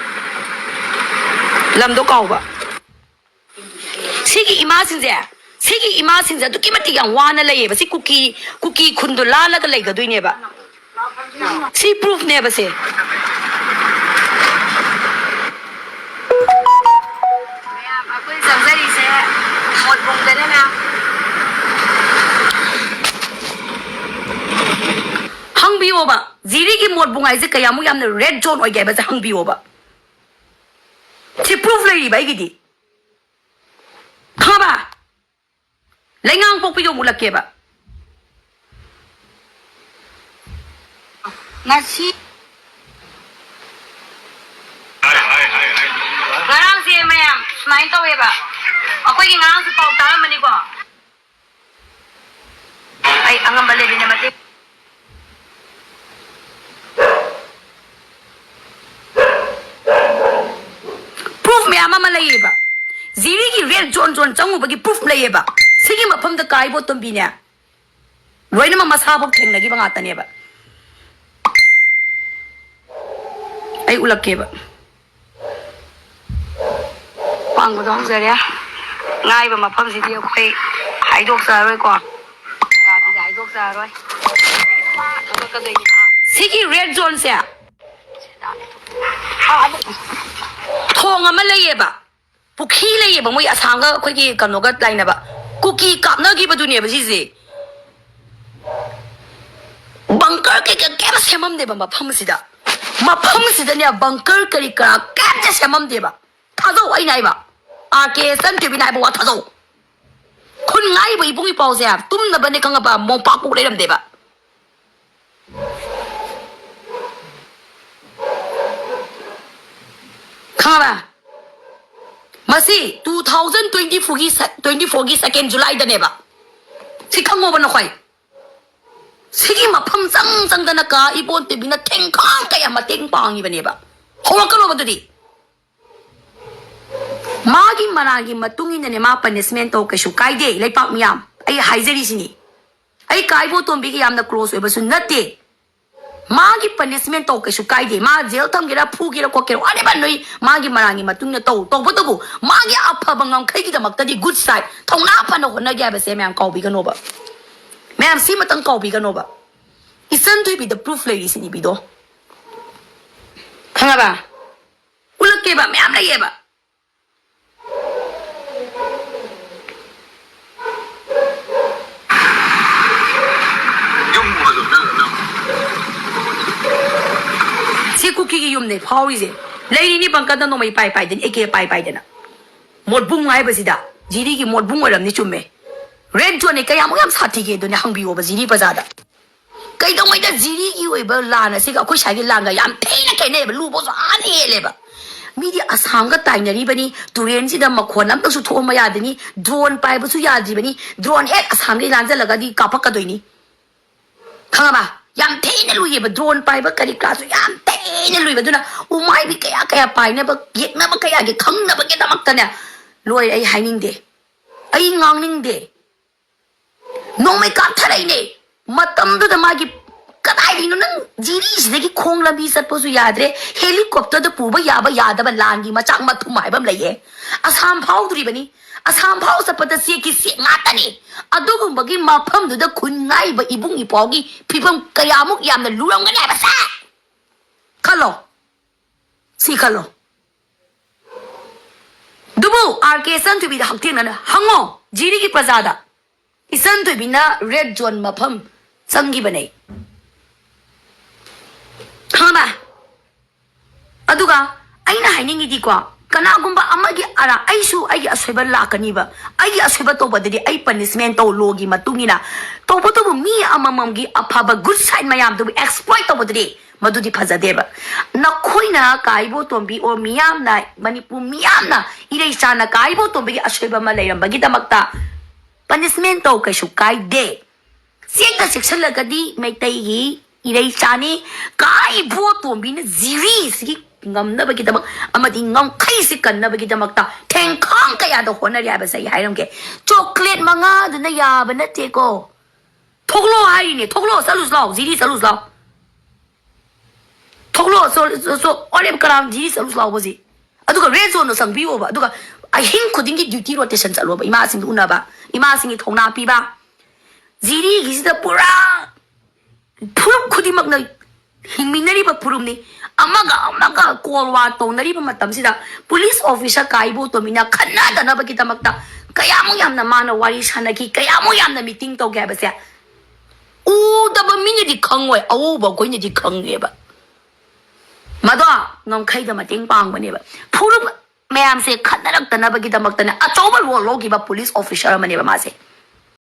ꯂꯝꯗꯣ ꯀꯥꯎꯕ꯫ ꯁꯤꯒꯤ ꯏꯃꯥꯁꯤꯡꯁꯦ, ꯁꯤꯒꯤ ꯏꯃꯥꯁꯤꯡꯁꯦ ꯑꯗꯨꯛꯀꯤ ꯃꯇꯤꯛ ꯌꯥꯝ ꯋꯥꯅ ꯂꯩꯌꯦꯕ꯫ ꯁꯤ ꯀꯨꯀꯤ, ꯀꯨꯀꯤ ꯈꯨꯟꯗꯣ ꯂꯥꯜꯂꯒ ꯂꯩꯒꯗꯣꯏꯅꯦꯕ꯫ ꯁꯤ proof ꯅꯦꯕ ꯁꯦ꯫ ꯃꯌꯥꯝ, ꯑꯩꯈꯣꯏ ꯆꯪꯖꯔꯤꯁꯦ ꯃꯣꯠꯕꯨꯡꯗꯅꯦ, ꯃꯌꯥꯝ꯫ ꯍꯪꯕꯤꯌꯣꯕ, ꯖꯤꯔꯤꯒꯤ ꯃꯣꯠꯕꯨꯡ ꯍꯥꯏꯁꯦ ꯀꯌꯥꯃꯨꯛ ꯌꯥꯝꯅ red zone ꯑꯣꯏꯒꯦ ꯍꯥꯏꯕꯁꯦ ꯍꯪꯕꯤꯌꯣꯕ꯫ ꯁꯤ proof ꯂꯩꯔꯤꯕ ꯑꯩꯒꯤꯗꯤ꯫ ꯈꯪꯉꯕ? ꯂꯩꯉꯥꯡ ꯄꯣꯛꯄꯤꯒ ꯎꯠꯂꯛꯀꯦꯕ꯫ ꯉꯁꯤ ꯉꯔꯥꯡꯁꯦ ꯃꯌꯥꯝ ꯁꯨꯃꯥꯏꯅ ꯇꯧꯋꯦꯕ꯫ ꯑꯩꯈꯣꯏꯒꯤ ꯉꯔꯥꯡꯁꯨ ꯄꯥꯎ ꯇꯥꯔꯝꯃꯅꯤꯀꯣ꯫ ꯑꯩ ꯑꯉꯝꯕ ꯂꯦꯕꯤꯅ ꯃꯇꯦꯡ ꯄ꯭ꯔꯨꯐ ꯃꯌꯥꯝ ꯑꯃ ꯂꯩꯌꯦꯕ꯫ ꯖꯤꯔꯤꯒꯤ ꯔꯦꯗ ꯖꯣꯟ ꯖꯣꯟ ꯆꯪꯉꯨꯕꯒꯤ ꯄ꯭ꯔꯨꯐ ꯂꯩꯌꯦꯕ꯫ ꯁꯤꯒꯤ ꯃꯐꯝꯗ ꯀꯥ ꯏꯕꯣꯇꯣꯝꯕꯤꯅꯦ, ꯂꯣꯏꯅꯃꯛ ꯃꯁꯥꯐꯥꯎ ꯊꯦꯡꯅꯈꯤꯕ ꯉꯥꯛꯇꯅꯦꯕ꯫ ꯑꯩ ꯎꯠꯂꯛꯀꯦꯕ꯫ ꯄꯥꯡꯕꯗꯣ ꯍꯧꯖꯔꯦ꯫ ꯉꯥꯏꯕ ꯃꯐꯝꯁꯤꯗꯤ ꯑꯩꯈꯣꯏ ꯍꯥꯏꯗꯣꯛꯆꯔꯔꯣꯏꯀꯣ꯫ ꯖꯒꯥꯗꯨꯗꯤ ꯍꯥꯏꯗꯣꯛꯆꯔꯔꯣꯏ꯫ ꯊꯣꯛꯂꯛꯀꯗꯣꯏꯅꯤ꯫ ꯁꯤꯒꯤ ꯔꯦꯗ ꯖꯣꯟꯁꯦ ꯊꯣꯡ ꯑꯃ ꯂꯩꯌꯦꯕ, ꯄꯨꯈ꯭ꯔꯤ ꯂꯩꯌꯦꯕ, ꯃꯣꯏ ꯑꯁꯥꯝꯒ ꯑꯩꯈꯣꯏꯒꯤ ꯀꯩꯅꯣꯒ ꯂꯩꯅꯕ꯫ ꯀꯨꯀꯤ ꯀꯥꯞꯅꯈꯤꯕꯗꯨꯅꯦꯕ ꯁꯤꯁꯦ꯫ ꯕꯪꯀꯔ ꯀꯩꯀꯥ ꯀꯩꯝ ꯁꯦꯝꯃꯝꯗꯦꯕ ꯃꯐꯝꯁꯤꯗ꯫ ꯃꯐꯝꯁꯤꯗꯅꯦ ꯕꯪꯀꯔ ꯀꯔꯤ ꯀꯔꯥ ꯀꯩꯝꯇ ꯁꯦꯝꯃꯝꯗꯦꯕ꯫ ꯊꯥꯖꯧ ꯑꯩꯅ ꯍꯥꯏꯕ, ꯑꯥꯔ ꯀꯦ ꯏꯆꯟ ꯊꯣꯏꯕꯤꯅ ꯍꯥꯏꯕ ꯋꯥ ꯊꯥꯖꯧ꯫ ꯈꯨꯟ ꯉꯥꯛꯏꯕ ꯏꯕꯨꯡ ꯏꯄꯥꯎꯁꯦ ꯇꯨꯝꯅꯕꯅꯦ ꯈꯪꯉꯕ, ꯃꯣꯝꯄꯥꯛ ꯄꯣꯛ ꯂꯩꯔꯝꯗꯦꯕ꯫ ꯈꯪꯉꯕ? ꯃꯁꯤ ꯇꯨ ꯊꯥꯎꯖꯟ ꯇ꯭ꯋꯦꯟꯇꯤ ꯐꯣꯔꯒꯤ ꯁ-, ꯇ꯭ꯋꯦꯟꯇꯤ ꯐꯣꯔꯒꯤ ꯁꯦꯀꯦꯟ ꯖꯨꯂꯥꯏꯗꯅꯦꯕ꯫ ꯁꯤ ꯈꯪꯉꯣꯕ ꯅꯈꯣꯏ꯫ ꯁꯤꯒꯤ ꯃꯐꯝ ꯆꯪ ꯆꯪꯗꯅ ꯀꯥ ꯏꯕꯣꯟ ꯇꯤꯚꯤꯅ ꯊꯦꯡꯈꯥꯡ ꯀꯌꯥ ꯃꯇꯦꯡ ꯄꯥꯡꯉꯤꯕꯅꯦꯕ꯫ ꯍꯧꯔꯛꯀꯅꯣꯕ ꯑꯗꯨꯗꯤ꯫ ꯃꯥꯒꯤ ꯃꯔꯥꯜꯒꯤ ꯃꯇꯨꯡ ꯏꯟꯅꯅꯦ ꯃꯥ ꯄꯅꯤꯁꯃꯦꯟ ꯇꯧ, ꯀꯩꯁꯨ ꯀꯥꯏꯗꯦ꯫ ꯂꯩꯄꯥꯛ ꯃꯤꯌꯥꯝ, ꯑꯩ ꯍꯥꯏꯖꯔꯤꯁꯤꯅꯤ꯫ ꯑꯩ ꯀꯥ ꯏꯕꯣꯇꯣꯝꯕꯤꯒ ꯌꯥꯝꯅ ꯀ꯭ꯂꯣꯁ ꯑꯣꯏꯕꯁꯨ ꯅꯠꯇꯦ꯫ ꯃꯥꯒꯤ ꯄꯅꯤꯁꯃꯦꯟ ꯇꯧ, ꯀꯩꯁꯨ ꯀꯥꯏꯗꯦ꯫ ꯃꯥ ꯖꯦꯜ ꯊꯝꯒꯦꯔꯥ, ꯐꯨꯒꯦꯔꯥ, ꯈꯣꯠꯀꯦꯔꯥ, whatever, ꯅꯣꯏ ꯃꯥꯒꯤ ꯃꯔꯥꯜꯒꯤ ꯃꯇꯨꯡ ꯏꯟꯅ ꯇꯧ꯫ ꯇꯧꯕꯇꯕꯨ ꯃꯥꯒꯤ ꯑꯐꯕ ꯉꯝꯈꯩꯒꯤꯗꯃꯛꯇꯗꯤ, good side, ꯊꯧꯅꯥ ꯐꯅ ꯍꯣꯠꯅꯒꯦ ꯍꯥꯏꯕꯁꯦ ꯃꯌꯥꯝ ꯀꯥꯎꯕꯤꯒꯅꯣꯕ꯫ ꯃꯌꯥꯝ ꯁꯤꯃꯇꯪ ꯀꯥꯎꯕꯤꯒꯅꯣꯕ꯫ ꯏꯆꯟ ꯊꯣꯏꯕꯤꯗ ꯄ꯭ꯔꯨꯐ ꯂꯩꯔꯤꯁꯤꯅꯤ ꯃꯤꯗꯣ꯫ ꯈꯪꯉꯕ? ꯎꯠꯂꯛꯀꯦꯕ, ꯃꯌꯥꯝ ꯂꯩꯌꯦꯕ꯫ ꯁꯤ ꯀꯨꯀꯤꯒꯤ ꯌꯨꯝꯅꯦ ꯐꯥꯎꯔꯤꯁꯦ꯫ ꯂꯩꯔꯤꯅꯤ ꯕꯪꯀꯔꯗ ꯅꯣꯡꯃꯩ ꯄꯥꯏ ꯄꯥꯏꯗꯅ, ꯑꯦ ꯀꯦ ꯄꯥꯏ ꯄꯥꯏꯗꯅ꯫ ꯃꯣꯠꯕꯨꯡ ꯍꯥꯏꯕꯁꯤꯗ, ꯖꯤꯔꯤꯒꯤ ꯃꯣꯠꯕꯨꯡ ꯑꯣꯏꯔꯝꯅꯤ, ꯆꯨꯝꯃꯦ꯫ ꯔꯦꯗ ꯖꯣꯟꯅꯦ, ꯀꯌꯥꯃꯨꯛ ꯌꯥꯝ ꯁꯥꯊꯤꯒꯦ ꯑꯗꯨꯅꯦ ꯍꯪꯕꯤꯌꯣꯕ ꯖꯤꯔꯤ ꯄ꯭ꯔꯖꯥꯗ꯫ ꯀꯩꯗꯧꯉꯩꯗ ꯖꯤꯔꯤꯒꯤ ꯑꯣꯏꯕ ꯂꯥꯟ ꯑꯁꯤꯒ ꯑꯩꯈꯣꯏ ꯁ꯭ꯋꯥꯏꯒꯤ ꯂꯥꯟꯒ ꯌꯥꯝ ꯊꯤꯅ ꯈꯦꯠꯅꯩꯑꯕ, ꯂꯨꯕꯁꯨ ꯍꯥꯟꯅ ꯍꯦꯜꯂꯦꯕ꯫ ꯃꯤꯗꯤ ꯑꯁꯥꯝꯒ ꯇꯥꯏꯅꯔꯤꯕꯅꯤ, ꯇꯨꯔꯦꯟꯁꯤꯗ ꯃꯈꯣꯟ ꯑꯝꯇꯁꯨ ꯊꯣꯛꯑꯝꯕ ꯌꯥꯗꯅꯤ, ꯗ꯭ꯔꯣꯟ ꯄꯥꯏꯕꯁꯨ ꯌꯥꯗ꯭ꯔꯤꯕꯅꯤ, ꯗ꯭ꯔꯣꯟ ꯍꯦꯛ ꯑꯁꯥꯝꯒꯤ ꯂꯥꯟꯖꯜꯂꯒꯗꯤ ꯀꯥꯞꯄꯛꯀꯗꯣꯏꯅꯤ꯫ ꯈꯪꯉꯕ? ꯌꯥꯝ ꯊꯤꯅ ꯂꯨꯏꯌꯦꯕ, ꯗ꯭ꯔꯣꯟ ꯄꯥꯏꯕ ꯀꯔꯤ ꯀꯔꯥꯁꯨ ꯌꯥꯝ ꯊꯤꯅ ꯂꯨꯏꯕ꯫ ꯑꯗꯨꯅ ꯎꯃꯥꯏꯕꯤ ꯀꯌꯥ ꯀꯌꯥ ꯄꯥꯏꯅꯕ, ꯌꯦꯛꯅꯕ ꯀꯌꯥꯒꯤ ꯈꯪꯅꯕꯒꯤꯗꯃꯛꯇꯅꯦ꯫ ꯂꯣꯏꯔꯦ, ꯑꯩ ꯍꯥꯏꯅꯤꯡꯗꯦ, ꯑꯩ ꯉꯥꯡꯅꯤꯡꯗꯦ꯫ ꯅꯣꯡꯃꯩ ꯀꯥꯞꯊꯔꯛꯏꯅꯦ꯫ ꯃꯇꯝꯗꯨꯗ ꯃꯥꯒꯤ, ꯀꯗꯥꯏꯗꯩꯅꯣ, ꯅꯪ ꯖꯤꯔꯤꯁꯤꯗꯒꯤ ꯈꯣꯡ ꯂꯝꯕꯤ ꯆꯠꯄꯁꯨ ꯌꯥꯗ꯭ꯔꯦ, ꯍꯦꯂꯤꯀꯣꯞꯇꯔꯗ ꯄꯨꯕ ꯌꯥꯕ ꯌꯥꯗꯕ ꯂꯥꯟꯒꯤ ꯃꯆꯥꯛ ꯃꯊꯨꯝ ꯍꯥꯏꯕ ꯑꯃ ꯂꯩꯌꯦ꯫ ꯑꯁꯥꯝ ꯐꯥꯎꯗ꯭ꯔꯤꯕꯅꯤ꯫ ꯑꯁꯥꯝ ꯐꯥꯎ ꯆꯠꯄꯗ ꯆꯦꯛꯀꯤ ꯆꯦꯛ ꯉꯥꯛꯇꯅꯤ꯫ ꯑꯗꯨꯒꯨꯝꯕꯒꯤ ꯃꯐꯝꯗꯨꯗ ꯈꯨꯟ ꯉꯥꯛꯏꯕ ꯏꯕꯨꯡ ꯏꯄ꯭ꯋꯥꯒꯤ ꯐꯤꯕꯝ ꯀꯌꯥꯃꯨꯛ ꯌꯥꯝꯅ ꯂꯨꯔꯝꯒꯅꯤ ꯍꯥꯏꯕꯁꯦ ꯈꯜꯂꯣ꯫ ꯁꯤ ꯈꯜꯂꯣ꯫ ꯑꯗꯨꯕꯨ ꯑꯥꯔ ꯀꯦ ꯏꯆꯟꯊꯣꯏꯕꯤꯗ ꯍꯛꯊꯦꯡꯅꯅ ꯍꯪꯉꯣ, ꯖꯤꯔꯤꯒꯤ ꯄ꯭ꯔꯖꯥꯗ꯫ ꯏꯆꯟꯊꯣꯏꯕꯤꯅ ꯔꯦꯗ ꯖꯣꯟ ꯃꯐꯝ ꯆꯪꯈꯤꯕꯅꯦ꯫ ꯈꯪꯉꯕ? ꯑꯗꯨꯒ ꯑꯩꯅ ꯍꯥꯏꯅꯤꯡꯉꯤꯗꯤꯀꯣ, ꯀꯅꯥꯒꯨꯝꯕ ꯑꯃꯒꯤ ꯑꯔꯥ-, ꯑꯩꯁꯨ ꯑꯩꯒꯤ ꯑꯁꯣꯏꯕ ꯂꯥꯛꯀꯅꯤꯕ꯫ ꯑꯩꯒꯤ ꯑꯁꯣꯏꯕ ꯇꯧꯕꯗꯗꯤ ꯑꯩ ꯄꯅꯤꯁꯃꯦꯟ ꯇꯧ, ꯂꯣꯒꯤ ꯃꯇꯨꯡ ꯏꯟꯅ꯫ ꯇꯧꯕꯇꯕꯨ ꯃꯤ ꯑꯃꯃꯝꯒꯤ ꯑꯐꯕ ꯒꯨꯗ ꯁꯥꯏꯠ ꯃꯌꯥꯝꯗꯨꯕꯨ ꯑꯦꯛꯁꯄ꯭ꯂꯣꯏꯠ ꯇꯧꯕꯗꯨꯗꯤ ꯃꯗꯨꯗꯤ ꯐꯖꯗꯦꯕ꯫ ꯅꯈꯣꯏꯅ ꯀꯥ ꯏꯕꯣꯇꯣꯝꯕꯤ ꯑꯣꯔ ꯃꯤꯌꯥꯝꯅ, ꯃꯅꯤꯄꯨꯔ ꯃꯤꯌꯥꯝꯅ ꯏꯔꯩꯆꯥꯅ ꯀꯥ ꯏꯕꯣꯇꯣꯝꯕꯤꯒꯤ ꯑꯁꯣꯏꯕ ꯑꯃ ꯂꯩꯔꯝꯕꯒꯤꯗꯃꯛꯇ ꯄꯅꯤꯁꯃꯦꯟ ꯇꯧ, ꯀꯩꯁꯨ ꯀꯥꯏꯗꯦ꯫ ꯆꯦꯛꯇ ꯆꯦꯛꯁꯤꯜꯂꯒꯗꯤ ꯃꯩꯇꯩꯒꯤ ꯏꯔꯩꯆꯥꯅꯤ꯫ ꯀꯥ ꯏꯕꯣꯇꯣꯝꯕꯤꯅ ꯖꯤꯔꯤꯁꯤꯒꯤ ꯉꯝꯅꯕꯒꯤꯗꯃꯛ ꯑꯃꯗꯤ ꯉꯝꯈꯩꯁꯤ ꯀꯟꯅꯕꯒꯤꯗꯃꯛꯇ ꯊꯦꯡꯈꯥꯡ ꯀꯌꯥꯗ ꯍꯣꯠꯅꯔꯤ ꯍꯥꯏꯕꯁꯦ ꯑꯩ ꯍꯥꯏꯔꯝꯒꯦ꯫ ꯆꯣꯀ꯭ꯂꯦꯠ ꯃꯉꯥꯗꯨꯅ ꯌꯥꯕ ꯅꯠꯇꯦꯀꯣ꯫ ꯊꯣꯛꯂꯛꯑꯣ ꯍꯥꯏꯔꯤꯅꯦ, ꯊꯣꯛꯂꯛꯑꯣ, ꯆꯠꯂꯨꯁꯤ ꯂꯥꯛꯑꯣ, ꯖꯤꯔꯤ ꯆꯠꯂꯨꯁꯤ ꯂꯥꯛꯑꯣ꯫ ꯊꯣꯛꯂꯛꯑꯣ, ꯆꯣ-, ꯆꯣ-, ꯆꯣ-, ꯑꯣꯂꯦꯝ ꯀꯔꯥꯝ ꯖꯤꯔꯤ ꯆꯠꯂꯨꯁꯤ ꯂꯥꯛꯑꯣꯕ ꯍꯧꯖꯤꯛ꯫ ꯑꯗꯨꯒ ꯔꯦꯗ ꯖꯣꯟꯗꯣ ꯆꯪꯕꯤꯌꯣꯕ꯫ ꯑꯗꯨꯒ ꯑꯍꯤꯡ ꯈꯨꯗꯤꯡꯒꯤ ꯗ꯭ꯌꯨꯇꯤ ꯔꯣꯇꯦꯁꯟ ꯆꯠꯂꯣꯕ, ꯏꯃꯥꯁꯤꯡꯗꯨ ꯎꯅꯕ, ꯏꯃꯥꯁꯤꯡꯒꯤ ꯊꯧꯅꯥ ꯄꯤꯕ꯫ ꯖꯤꯔꯤꯒꯤꯁꯤꯗ ꯄꯨꯔꯥ ꯐꯨꯔꯨꯞ ꯈꯨꯗꯤꯡꯃꯛꯅ ꯍꯤꯡꯃꯤꯟꯅꯔꯤꯕ ꯐꯨꯔꯨꯞꯅꯤ꯫ ꯑꯃꯒ ꯑꯃꯒ ꯀꯣꯜ ꯋꯥꯔ ꯇꯧꯅꯔꯤꯕ ꯃꯇꯝꯁꯤꯗ ꯄꯨꯂꯤꯁ ꯑꯣꯐꯤꯁꯥꯔ ꯀꯥ ꯏꯕꯣꯇꯣꯝꯕꯤꯅ ꯈꯠꯅꯗꯅꯕꯒꯤꯗꯃꯛꯇ ꯀꯌꯥꯃꯨꯛ ꯌꯥꯝꯅ ꯃꯥꯅ ꯋꯥꯔꯤ ꯁꯥꯟꯅꯈꯤ, ꯀꯌꯥꯃꯨꯛ ꯌꯥꯝꯅ ꯃꯤꯇꯤꯡ ꯇꯧꯒꯦ ꯍꯥꯏꯕꯁꯦ ꯎꯗꯕ ꯃꯤꯅꯗꯤ ꯈꯪꯉꯣꯏ, ꯑꯎꯕ ꯑꯩꯈꯣꯏꯅꯗꯤ ꯈꯪꯉꯦꯕ꯫ ꯃꯗꯣ ꯉꯝꯈꯩꯗ ꯃꯇꯦꯡ ꯄꯥꯡꯕꯅꯦꯕ꯫ ꯐꯨꯔꯨꯞ ꯃꯌꯥꯝꯁꯦ ꯈꯠꯅꯔꯛꯇꯅꯕꯒꯤꯗꯃꯛꯇꯅꯦ ꯑꯆꯧꯕ ꯔꯣꯜ ꯂꯧꯈꯤꯕ ꯄꯨꯂꯤꯁ ꯑꯣꯐꯤꯁꯥꯔ ꯑꯃꯅꯦꯕ ꯃꯥꯁꯦ꯫